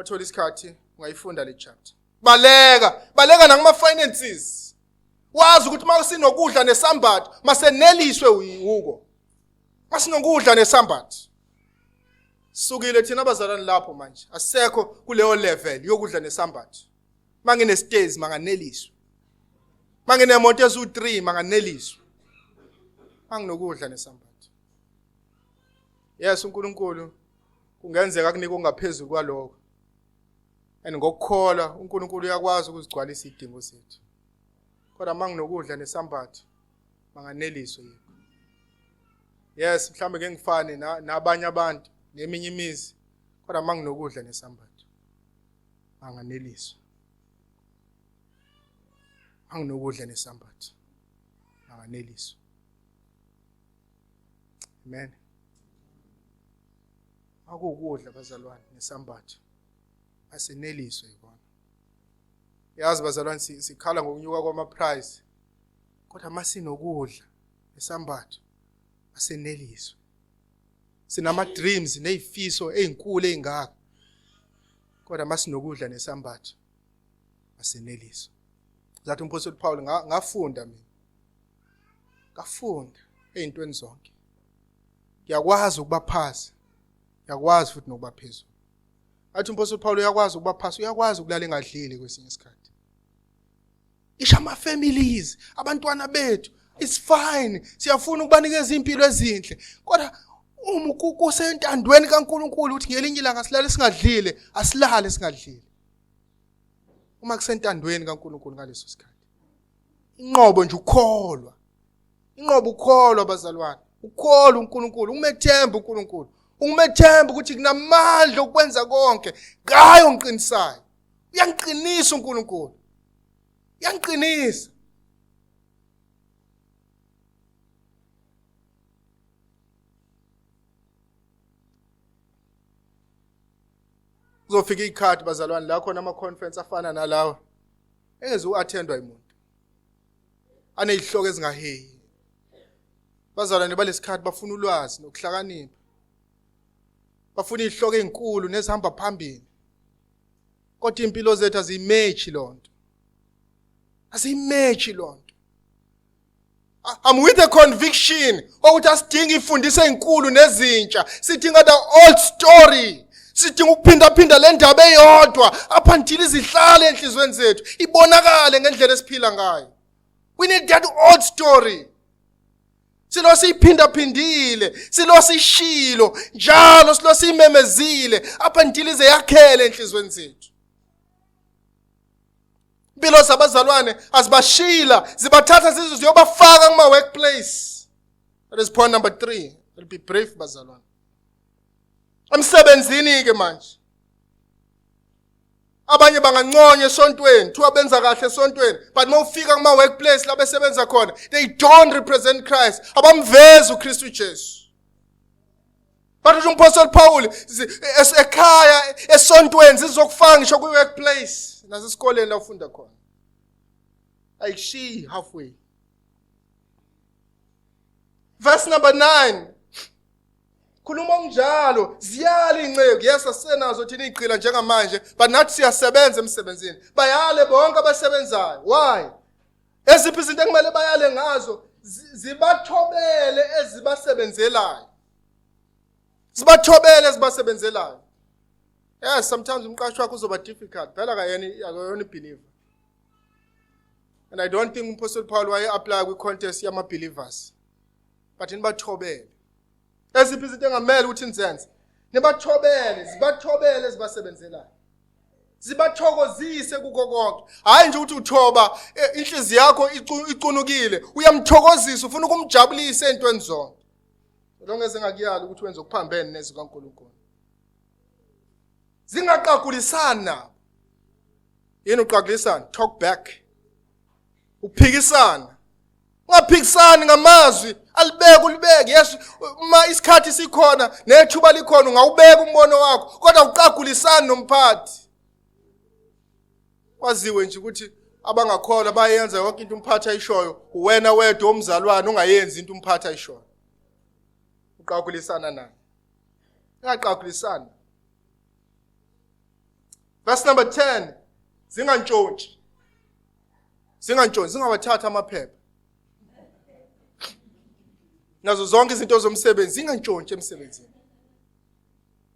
Speaker 1: Ungathola isikhathi ungayifunda le chapter. Baleka, baleka nakuma finances. Wazi ukuthi masinokudla nesambatho maseneliswe uko. Masinokudla nesambatho. Sukile thina abazalwane lapho manje. Asisekho kuleyo level yokudla nesambatho. Manginesitezi manganeliswe. Manginemoto ezu3 manganeliswe. Manginokudla nesambatho. Yes uNkulunkulu kungenzeka akunike okungaphezulu kwalokho. And ngokukholwa uNkulunkulu uyakwazi ukuzigcwalisa izidingo zethu. Kodwa manginokudla nesambatho manganeliswe yikho. Yes, mhlawumbe ngeke ngifane nabanye abantu neminye imizi kodwa manginokudla nesambatho manganeliswe. Manginokudla nesambatho manganeliswe. Amen. Akukudla bazalwane nesambatho aseneliswe yikona. Yazi bazalwane sikhala ngokunyuka kwama price kodwa masinokudla nesambatho aseneliswe. Sinama dreams nezifiso ezinkulu ezingaka kodwa masinokudla nesambatho aseneliswe. Zathi uMphostoli Paul ngafunda mina ngafunda ezintweni zonke ngiyakwazi ukuba phasi ngiyakwazi futhi nokuba phezulu athi uMphostoli Paul uyakwazi ukuba phasi uyakwazi ukulala engadlile kwesinye isikhathi isho ama families abantwana bethu it's fine siyafuna ukubanikeza impilo ezinhle kodwa uma kusentandweni kaNkuluNkulu ukuthi ngelinye ilanga silale singadlile asilale singadlile uma kusentandweni kaNkuluNkulu ngaleso sikhathi inqobo nje ukholwa inqobo ukholwa bazalwane ukholwa uNkulunkulu umethemba uNkulunkulu umethemba ukuthi kunamandla okwenza konke ngayo ngiqinisayo uyangiqinisa uNkulunkulu uyangiqinisa kuzofika ikhathi bazalwane la khona ama conference afana nalawa engezu-attendwa yimuntu anezihloko ezingahehi bazalwane balesikhathi bafuna ulwazi nokuhlakanipha bafuna izihloko ezinkulu nezihamba phambili kodwa impilo zethu aziyimatchi lonto aziyimatchi lonto I'm with a conviction ukuthi asidingi imfundiso ezinkulu nezintsha sidinga the old story sidinga ukuphindaphinda le ndaba eyodwa up until izihlale enhlizweni zethu ibonakale ngendlela esiphila ngayo we need that old story silo siyiphindaphindile silo sishilo njalo silo siyimemezile up until ize yakhele enhlizweni zethu impilo zabazalwane azibashila zibathatha zize ziyobafaka kuma workplace that is point number 3 it'll be brief bazalwane emsebenzini ke manje abanye banganconya esontweni thiwa benza kahle esontweni but uma ufika kuma workplace la besebenza khona they don't represent Christ abamvezi uKristu Jesu But uthi uMphostoli Paul ekhaya esontweni zizokufaka ngisho kwi workplace nasesikoleni la ufunda khona. Ayikushiyi halfway. Verse number 9. Khuluma kunjalo ziyala inceku yes asenazo thina igqila njengamanje but nathi siyasebenza emsebenzini bayale bonke abasebenzayo why eziphi izinto ekumele bayale ngazo zibathobele ezibasebenzelayo sibathobele ezibasebenzelayo yes sometimes umqashi wakho uzoba difficult phela akayena akayona ibeliever and i don't think umpostoli Paul waye apply kwi contest yama believers but nibathobele eziphi izinto engamele ukuthi nizenze nibathobele zibathobele ezibasebenzelayo zibathokozise kukho konke hayi nje ukuthi uthoba eh, inhliziyo yakho icunukile uyamthokozisa ufuna ukumjabulisa entweni zonke longeze ngakuyala ukuthi wenze okuphambene nezwi kaNkulunkulu zingaqagulisani nabo yini uqagulisana talk back uphikisana ungaphikisani ngamazwi alibeke ulibeke yes uma isikhathi sikhona nethuba likhona ungawubeka umbono wakho kodwa uqagulisani nomphathi kwaziwe nje ukuthi abangakholwa bayenza yonke into umphathi ayishoyo uwena wedwa umzalwane ungayenzi into umphathi ayishoyo uqagulisana naye ungaqagulisani Verse number 10, zingantshontshi. Zingantshontshi, zingawathatha amaphepha. Nazo zonke izinto zomsebenzi zingantshontshi emsebenzini.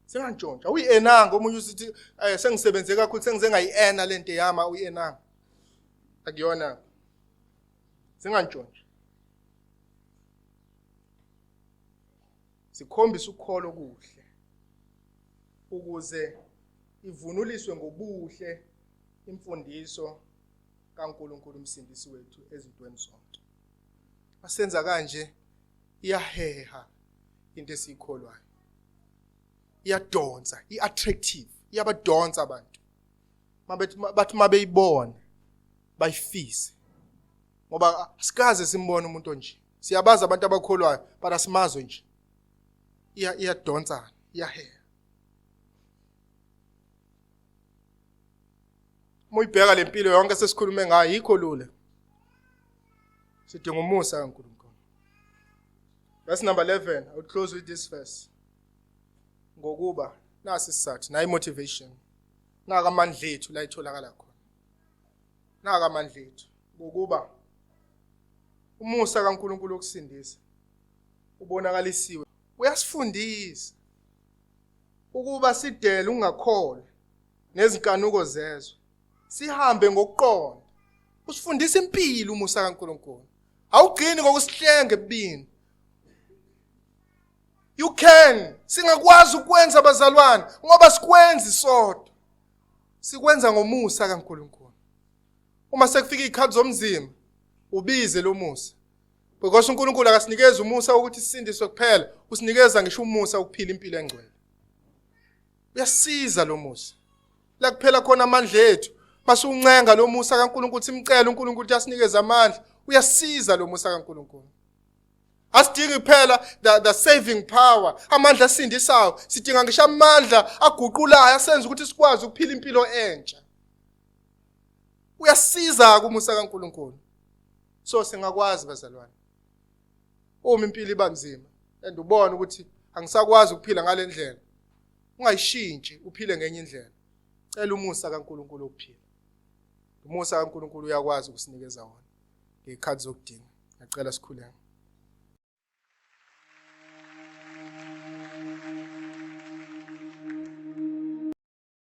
Speaker 1: Zingantshontshi. Awuyi-enanga omunye usithi sengisebenze kakhulu sengize ngayi-ena lento yami awuyi-enanga. Akuyona. Zingantshontshi. Sikhombisa ukukholo kuhle ukuze ivunuliswe ngobuhle imfundiso kaNkulunkulu umsindisi wethu ezintweni zonke. Asenza kanje iyaheha into esiyikholwayo. Iyadonsa, iattractive, iyabadonsa abantu. Mabethi bathi mabeyibona bayifise. Ngoba asikaze simbone umuntu onje. Siyabazi abantu abakholwayo, but asimazi nje. Iyadonsa, iyaheha. Uma uyibheka lempilo yonke sesikhulume ngayo yikho lula. Sidinga umusa kaNkulunkulu. Verse number 11, I will close with this verse. Ngokuba nasi isizathu, nayi motivation. Naka amandla ethu la itholakala khona. Naka amandla ethu ngokuba umusa kaNkulunkulu wokusindisa ubonakalisiwe. Uyasifundisa ukuba sidele ungakholwa nezinkanuko zezwe, sihambe ngokuqonda. Usifundisa impilo umusa kaNkulunkulu. Awugcini ngokusihlenga ebubini. You can, singakwazi ukwenza bazalwane ngoba sikwenzi sodwa. Sikwenza ngomusa kaNkulunkulu. Uma sekufika izikhathi zomzimba, ubize lo musa. Because uNkulunkulu akasinikezi umusa ukuthi sisindiswe kuphela, usinikeza ngisho umusa ukuphila impilo engcwele. Uyasiza lo musa. La kuphela khona amandla ethu. Masukuncenga lo musa kaNkulunkulu simcela uNkulunkulu ukuthi asinikeze amandla. Uyasiza lo musa kaNkulunkulu. Asidingi kuphela the saving power, amandla asindisayo. Sidinga ngisho amandla aguqulayo asenza ukuthi sikwazi ukuphila impilo entsha. Uyasiza kumusa kaNkulunkulu. So singakwazi bazalwane. Uma impilo iba nzima and ubona ukuthi angisakwazi ukuphila ngalendlela, ungayishintshi uphile ngenye indlela. Cela umusa kaNkulunkulu ukuphila. Umusa kaNkulunkulu uyakwazi ukusinikeza wona ngezikhathi zokudinga. Ngiyacela sikhuleke.